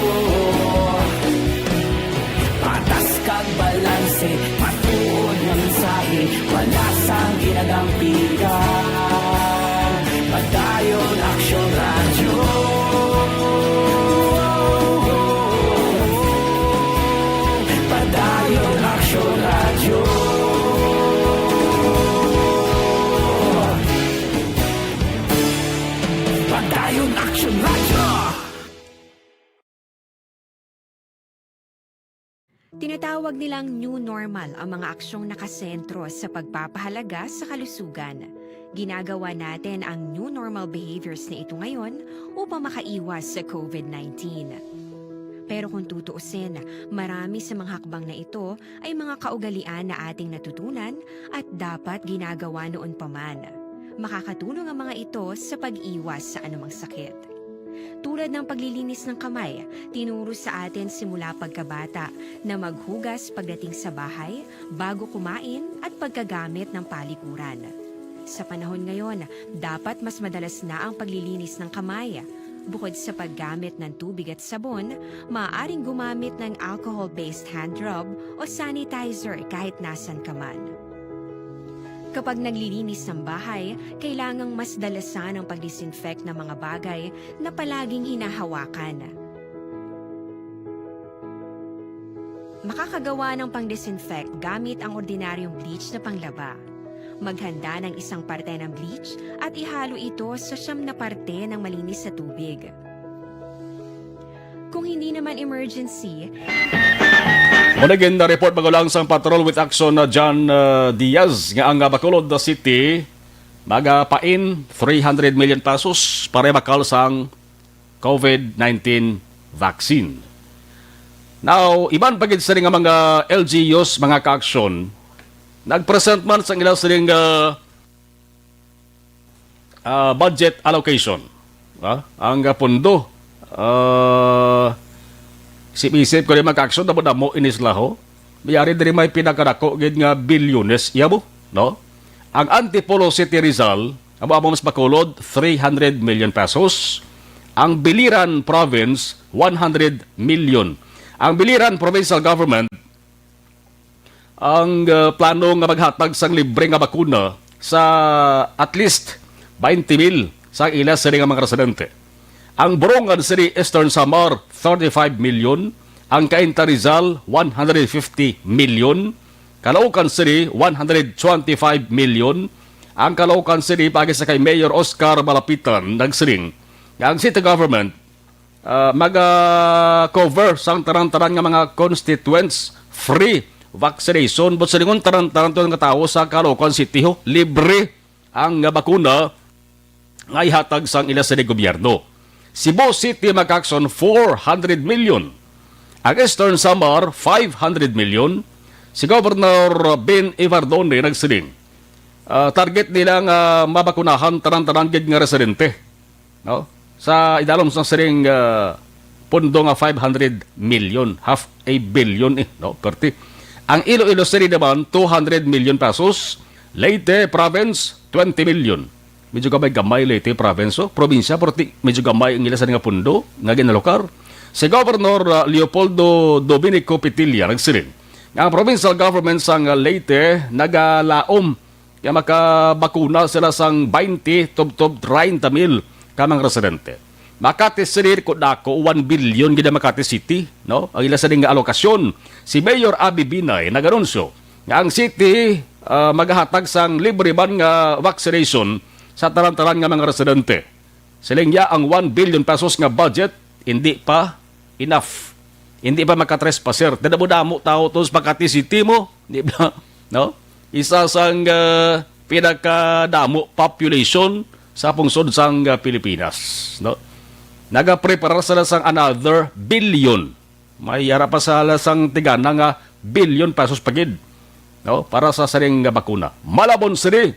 Patas kag balanse, matuod nga mensahe, wala sang ginadampigan. Padayon Aksyon Radyo. Padayon Aksyon Radyo. Padayon Aksyon Radyo. Tinatawag nilang new normal ang mga aksyong nakasentro sa pagpapahalaga sa kalusugan. Ginagawa natin ang new normal behaviors na ito ngayon upang makaiwas sa covid nineteen. Pero kung tutuusin, marami sa mga hakbang na ito ay mga kaugalian na ating natutunan at dapat ginagawa noon pa man. Makakatulong ang mga ito sa pag-iwas sa anumang sakit. Tulad ng paglilinis ng kamay, tinuro sa atin simula pagkabata na maghugas pagdating sa bahay, bago kumain, at pagkagamit ng palikuran. Sa panahon ngayon, dapat mas madalas na ang paglilinis ng kamay. Bukod sa paggamit ng tubig at sabon, maaaring gumamit ng alcohol-based hand rub o sanitizer kahit nasan ka man. Kapag naglilinis ng bahay, kailangang mas dalasan ang pag-disinfect ng mga bagay na palaging hinahawakan. Makakagawa ng pang-disinfect gamit ang ordinaryong bleach na panglaba. Maghanda ng isang parte ng bleach at ihalo ito sa siyam na parte ng malinis na tubig. Kung hindi naman emergency, Mao na gid na report magulang sang Patrol with Action na John, uh, Diaz nga ang, uh, Bacolod City magapain three hundred million pesos para bakal sang covid nineteen vaccine. Now, iban pa gid sini nga mga L G Us, mga kaaksyon, nagpresent man sang ila sining, ah, ah, budget allocation. Ah, ang, ah, pondo, ah, isip-isip ko ni mga kaaksyon, damo-damo ini sila, ho. May ari diri may pinakadako gid nga bilyones, iya mo, no? Ang Antipolo City Rizal, amo, amo mas Bacolod, three hundred million pesos. Ang Biliran Province, one hundred million. Ang Biliran Provincial Government, ang, uh, plano nga maghatag sang libre nga bakuna sa at least twenty mil sa ila sini nga mga residente. Ang Borongan City, Eastern Samar, thirty-five million. Ang Cainta Rizal, one hundred fifty million. Caloocan City, one hundred twenty-five million. Ang Caloocan City, paagi sa kay Mayor Oscar Malapitan, nagsiling nga ang city government, ah, maga-cover sang tanan-tanan nga mga constituents free vaccination. But silingon, tanan-tanan to nga tawo sa Caloocan City, ho, libre ang, ah, bakuna nga ihatag sang ila sa gobyerno. Cebu City, mga ka-aksyon, four hundred million. Ang Eastern Samar, five hundred million. Si Governor Ben Evardone nagsiling, ah, target nila nga mabakunahan tanan-tanan gid nga residente, no? Sa idalom sang siring, ah, pondo nga five hundred million, half a billion, eh, no? Perti. Ang Iloilo City naman, two hundred million pesos. Leyte Province, twenty million. Medyo gamay-gamay Leyte Province, oh. Probinsya, pero ti-, medyo gamay ang ila sa nga pundo nga ginalokar. Si Governor, ah, Leopoldo Dominico Petilla nagsiling nga ang provincial government sang, ah, Leyte nagalaom nga makabakuna sila sang twenty tubtob treinta mil ka mga residente. Makati City, ko dako, one billion gid ang Makati City, no? Ang ila sa nga alokasyon. Si Mayor Abby Binay nag-anunsyo nga ang city, ah, magahatag sang libre man nga vaccination sa tanan-tanan nga mga residente. Siling niya, ang one billion pesos nga budget hindi pa enough. Hindi pa makatrespaser. Damo-damo tao to sa Makati City mo, di ba? No? Isa sang, ah, pinakadamo population sa pungsod sang, ah, Pilipinas, no? Nagapreparar sila sang another billion. May ara pa sila sang tigana nga billion pesos pa gid, no? Para sa siring nga bakuna. Malabon City,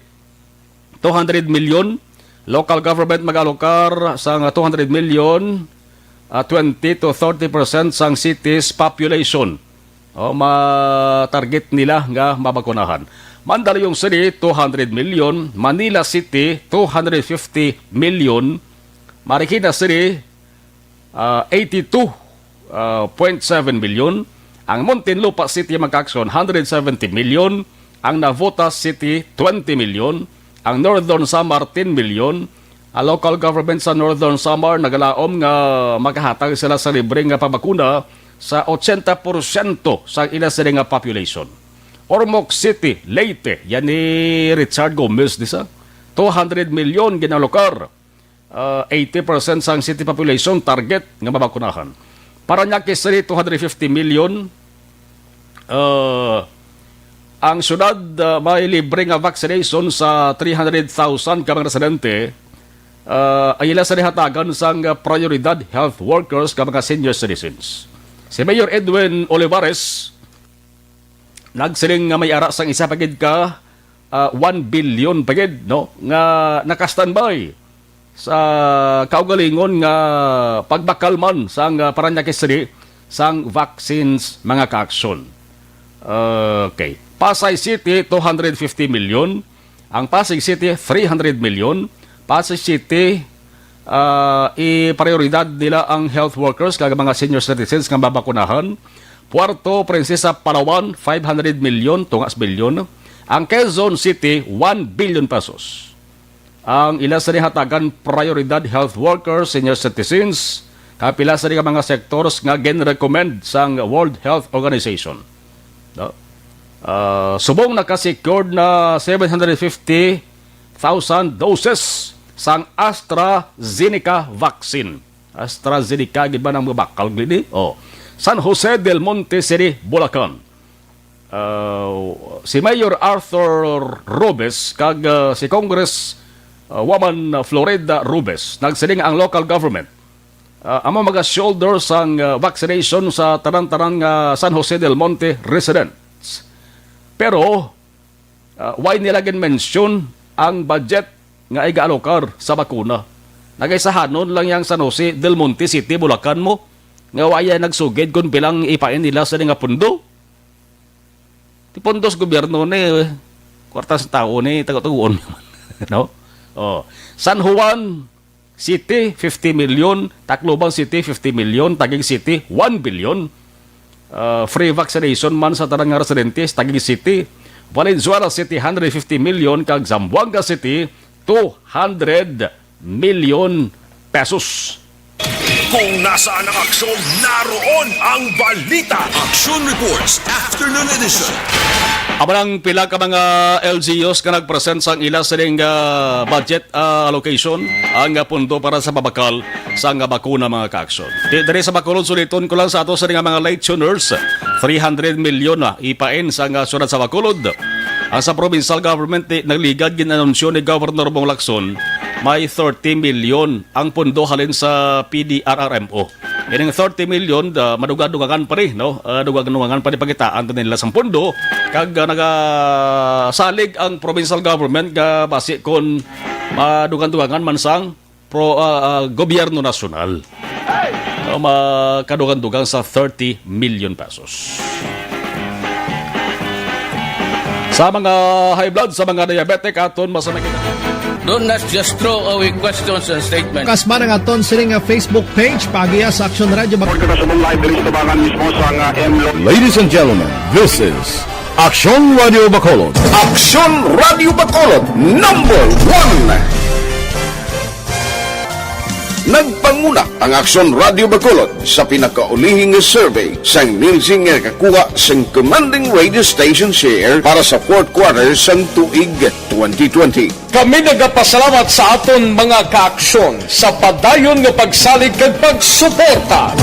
two hundred million. Local government mag-alokar sang two hundred million, ah, twenty to thirty percent sang city's population. O, ma-target nila nga mabakunahan. Mandaluyong City, two hundred million. Manila City, two hundred fifty million. Marikina City, ah, eighty-two, ah, point seven million. Ang Muntinlupa City, mga ka-aksyon, hundred seventy million. Ang Navotas City, twenty million. Ang Northern Samar, ten million. Ang local government sa Northern Samar nagalaom nga makahatag sila sa libre nga pabakuna sa ochenta porsyento sa ila sila nga population. Ormoc City, Leyte, yan ni Richard Gomez, di sa two hundred million ginalokar. Ah, eighty percent sang city population target nga mabakunahan. Parañaque City, two hundred fifty million. Ah, ang syudad, ah, may libre nga vaccination sa three hundred thousand ka mga residente. Ah, ang ila sa hatagan sang, ah, prioridad health workers ka mga senior citizens. Si Mayor Edwin Olivares nagsiling nga may ara sang isa pa gid ka, ah, one billion pa gid, no, nga naka-standby sa kaugalingon nga pagbakal man sang, ah, Parañaque City sang vaccines, mga ka-aksyon. Okay. Pasay City, two hundred fifty million. Ang Pasig City, three hundred million. Pasig City, ah, i-prioridad nila ang health workers kag mga senior citizens nga mabakunahan. Puerto Princesa, Palawan, five hundred million, tungas bilyon. Ang Quezon City, one billion pesos. Ang ila sa hatagan prioridad health workers, senior citizens, kag pila sa mga sectors nga gin-recommend sang World Health Organization. No? Ah, subong naka-secured na seven hundred fifty thousand doses sang AstraZeneca vaccine. AstraZeneca, gid ba nang mabakal gid ni? Oh. San Jose del Monte City, Bulacan. Ah, si Mayor Arthur Robes kag, ah, si Congress, ah, Woman Florida Robes nagsiling ang local government, ah, amo maga-shoulder sang, ah, vaccination sa tanan-tanan nga San Jose del Monte residents. Pero, ah, why nila gin-mention ang budget nga iga-alokar sa bakuna? Nagaisahanon lang yang San Jose del Monte City, Bulacan mo, nga wala nagsugid kung pilang ipain nila sa nga pundo. Ti pundos gobyerno ni, kwarta sa tao ni, tago-taguon, no? Oh. San Juan City, fifty million. Tacloban City, fifty million. Taguig City, one billion. Ah, free vaccination man sa tanan nga residente sa Taguig City. Valenzuela City, hundred fifty million. Kag Zamboanga City, two hundred million pesos. Kung nasaan ang aksyon, naroon ang balita. Action Reports, Afternoon Edition. Amo nang pila ka mga L G Us nga nagpresent sang ila sining, ah, budget, ah, allocation, ang, ah, pondo para sa pabakal sang, ah, bakuna, mga kaaksyon. Di, diri sa Bacolod, suliton ko lang sa ato sining nga mga late tuners, three hundred million na ipain sa, ah, syudad sa Bacolod. Ang sa provincial government, di, nagligad, gin-anunsyo ni Governor Bong Lacson, may thirty million ang pondo halin sa P D R R M O. Ining thirty million, ah, madugadugangan pa ni, no? Ah, dugadugangan pa ni, pakitaan ta nila sang pondo, kag, ah, nagasalig ang provincial government nga basi kon madugandugangan man sang pro-, ah, ah, gobyerno nasyonal. No, makadugandugang sa thirty million pesos. Sa mga high blood, sa mga diabetic, aton masanagin. Do not just throw away questions and statements. Kasma na nga aton sini nga Facebook page, paagiha sa Aksyon Radio Bacolod. Report ka sa live diri sa tubangan mismo sa nga M Lo- Ladies and gentlemen, this is Aksyon Radio Bacolod. Aksyon Radio Bacolod, number one. Nagpanguna ang Aksyon Radio Bacolod sa pinakaulihi nga survey sang Nielsen nga kakuha sang Commanding Radio Station Share para sa fourth quarter sang tuig twenty twenty. Kami nagapasalamat sa aton mga kaaksyon sa padayon nga pagsalig kag pagsuporta.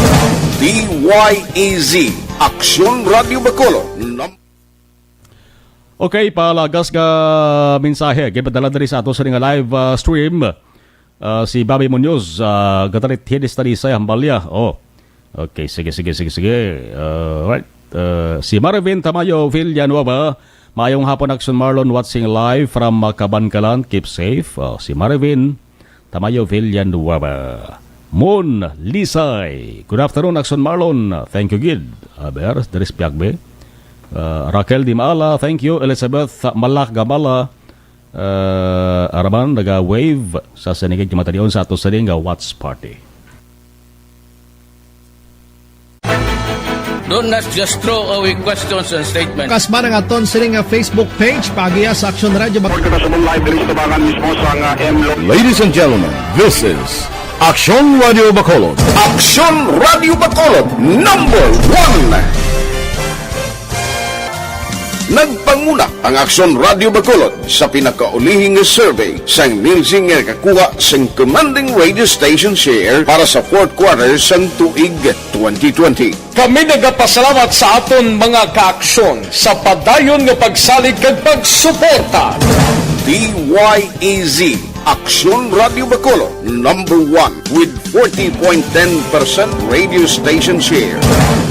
D Y E Z, Aksyon Radio Bacolod, num- Okay, palagas nga mensahe ginpadala diri sa ato sa nga live, ah, stream. Ah, si Bobby Munoz, ah, gatalit hidis talisay hambalya. Oh. Okay, sige, sige, sige, sige. Ah, right. Ah, si Marvin Tamayo Villanueva, "Maayong hapon, Aksyon Marlon, watching live from Makabankalan. Keep safe." Oh, si Marvin Tamayo Villanueva. Mon Lisay, "Good afternoon, Aksyon Marlon." Thank you, gid. Aber, diri sa Piagbe. Ah, Raquel Dimala, thank you. Elizabeth Malak Gamala, ah, araman, naga-wave sa sinigig matalion sa ato sining nga watch party. Do not just throw away questions and statements. Kasma na nga aton sini nga Facebook page, paagiha sa Aksyon Radio Bak- Report ka sa live diri sa tubangan mismo sa nga M Lo- Ladies and gentlemen, this is Aksyon Radio Bacolod. Aksyon Radio Bacolod, number one. Nagpanguna ang Aksyon Radio Bacolod sa pinakaulihi nga survey sang Nielsen nga kakuha sang Commanding Radio Station Share para sa fourth quarter sang tuig twenty twenty. Kami nagapasalamat sa aton mga kaaksyon sa padayon nga pagsalig kag pagsuporta. D Y E Z, Aksyon Radio Bacolod, number one with forty point ten percent radio station share.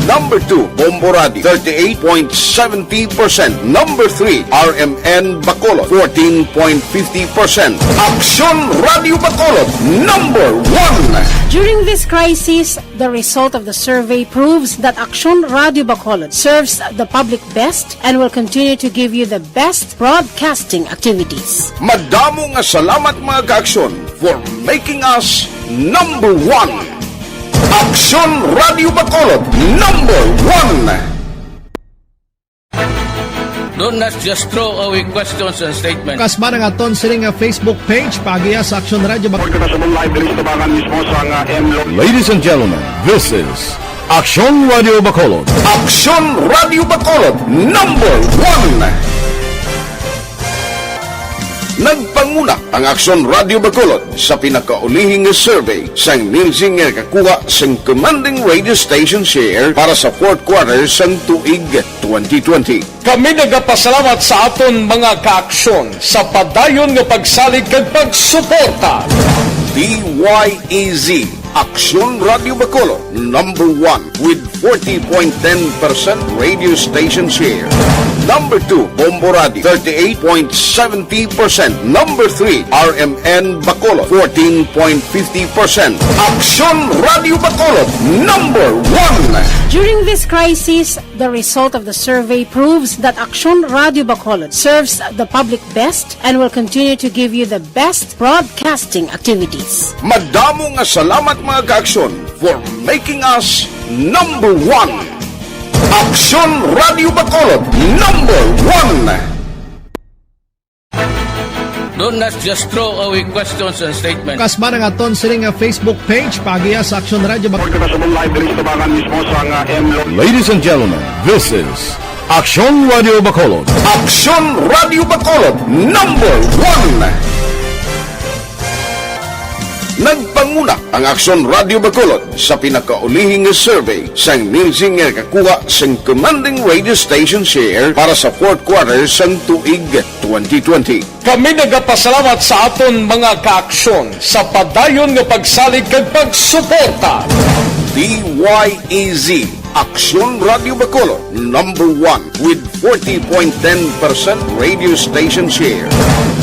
Number two, Bombo Radio, thirty-eight point seventy percent. Number three, R M N Bacolod, fourteen point fifty percent. Aksyon Radio Bacolod, number one. During this crisis, the result of the survey proves that Aksyon Radio Bacolod serves the public best and will continue to give you the best broadcasting activities. Madamo nga salamat, mga kaaksyon, for making us number one. Aksyon Radio Bacolod, number one. Do not just throw away questions and statements. Kasma na nga aton sini nga Facebook page, paagiha sa Aksyon Radio Bak- Report ka sa live diri sa tubangan mismo sa nga M Lo- Ladies and gentlemen, this is Aksyon Radio Bacolod. Aksyon Radio Bacolod, number one. Nagpanguna ang Aksyon Radio Bacolod sa pinakaulihi nga survey sang Nielsen nga kakuha sang Commanding Radio Station Share para sa fourth quarter sang tuig twenty twenty. Kami nagapasalamat sa aton mga kaaksyon sa padayon nga pagsalig kag pagsuporta. D Y E Z, Aksyon Radio Bacolod, number one with forty point ten percent radio station share. Number two, Bombo Radio, thirty-eight point seventy percent. Number three, R M N Bacolod, fourteen point fifty percent. Aksyon Radio Bacolod, number one. During this crisis, the result of the survey proves that Aksyon Radio Bacolod serves the public best and will continue to give you the best broadcasting activities. Madamo nga salamat, mga kaaksyon, for making us number one. Aksyon Radio Bacolod, number one. Do not just throw away questions and statements. Kasba na nga aton sini nga Facebook page, paagiha sa Aksyon Radio Bac- Pagkakasabong live diri sa tabangan mismo sa nga M Lo- Ladies and gentlemen, this is Aksyon Radio Bacolod. Aksyon Radio Bacolod, number one. Nagpanguna ang Aksyon Radio Bacolod sa pinakaulihi nga survey sang Nielsen nga nakakuha sang commanding radio station share para sa fourth quarter sang tuig twenty twenty. Kami nagapasalamat sa aton mga kaaksyon sa padayon nga pagsalig kag pagsuporta. D Y E Z, Aksyon Radio Bacolod, number one with forty point ten percent radio station share.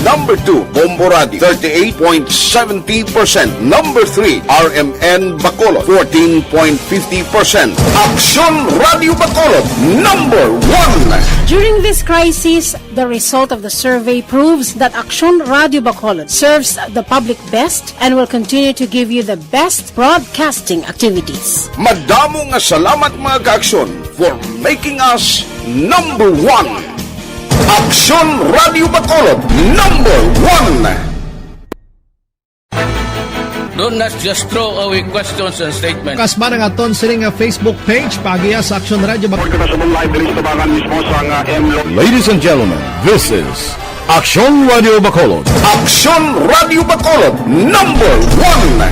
Number two, Bombo Radio, thirty-eight point seventy percent. Number three, R M N Bacolod, fourteen point fifty percent. Aksyon Radio Bacolod, number one. During this crisis, the result of the survey proves that Aksyon Radio Bacolod serves the public best and will continue to give you the best broadcasting activities. Madamo nga salamat, mga kaaksyon, for making us number one. Aksyon Radio Bacolod, number one. Do not just throw away questions and statements. Kasba na nga aton sini nga Facebook page, paagiha sa Aksyon Radio Bac- Pagkakasabong live diri sa tabangan mismo sa nga M Lo- Ladies and gentlemen, this is Aksyon Radio Bacolod. Aksyon Radio Bacolod, number one.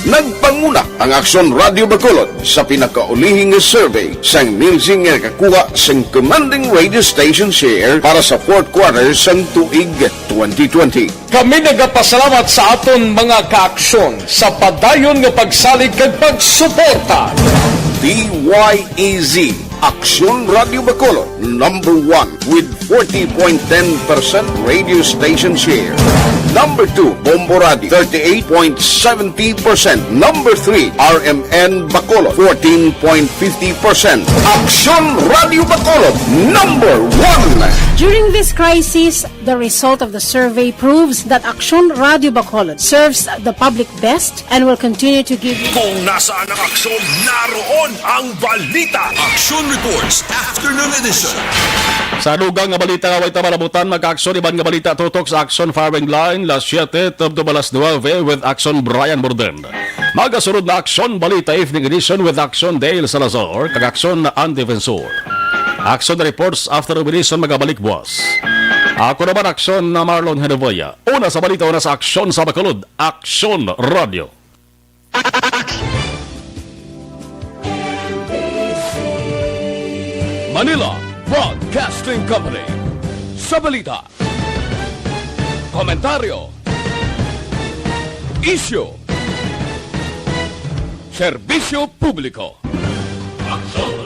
Nagpanguna ang Aksyon Radio Bacolod sa pinakaulihi nga survey sang Nielsen nga nakakuha sang commanding radio station share para sa fourth quarter sang tuig twenty twenty. Kami nagapasalamat sa aton mga kaaksyon sa padayon nga pagsalig kag pagsuporta. D Y E Z, Aksyon Radio Bacolod, number one with forty point ten percent radio station share. Number two, Bombo Radio, thirty-eight point seventy percent. Number three, R M N Bacolod, fourteen point fifty percent. Aksyon Radio Bacolod, number one. During this crisis, the result of the survey proves that Aksyon Radio Bacolod serves the public best and will continue to give you Kung nasaan ang aksyon, naroon ang balita. Aksyon Reports, Afternoon Edition. Sa dugang nga balita nga way ta malabutan, mag-aksyon iban nga balita tutok sa Aksyon Firing Line, las siete tubtob alas nuebe with Aksyon Brian Borden. Magasunod na Aksyon Balita Evening Edition with Aksyon Dale Salazar kag Aksyon Andy Defensor. Aksyon Reports Afternoon Edition magabalik buwas. Ako naman, Aksyon na Marlon Henevella. Una sa balita, una sa aksyon sa Bacolod, Aksyon Radio. Manila Broadcasting Company. Sa balita, komentaryo, isyu, serbisyo publiko. Aksyon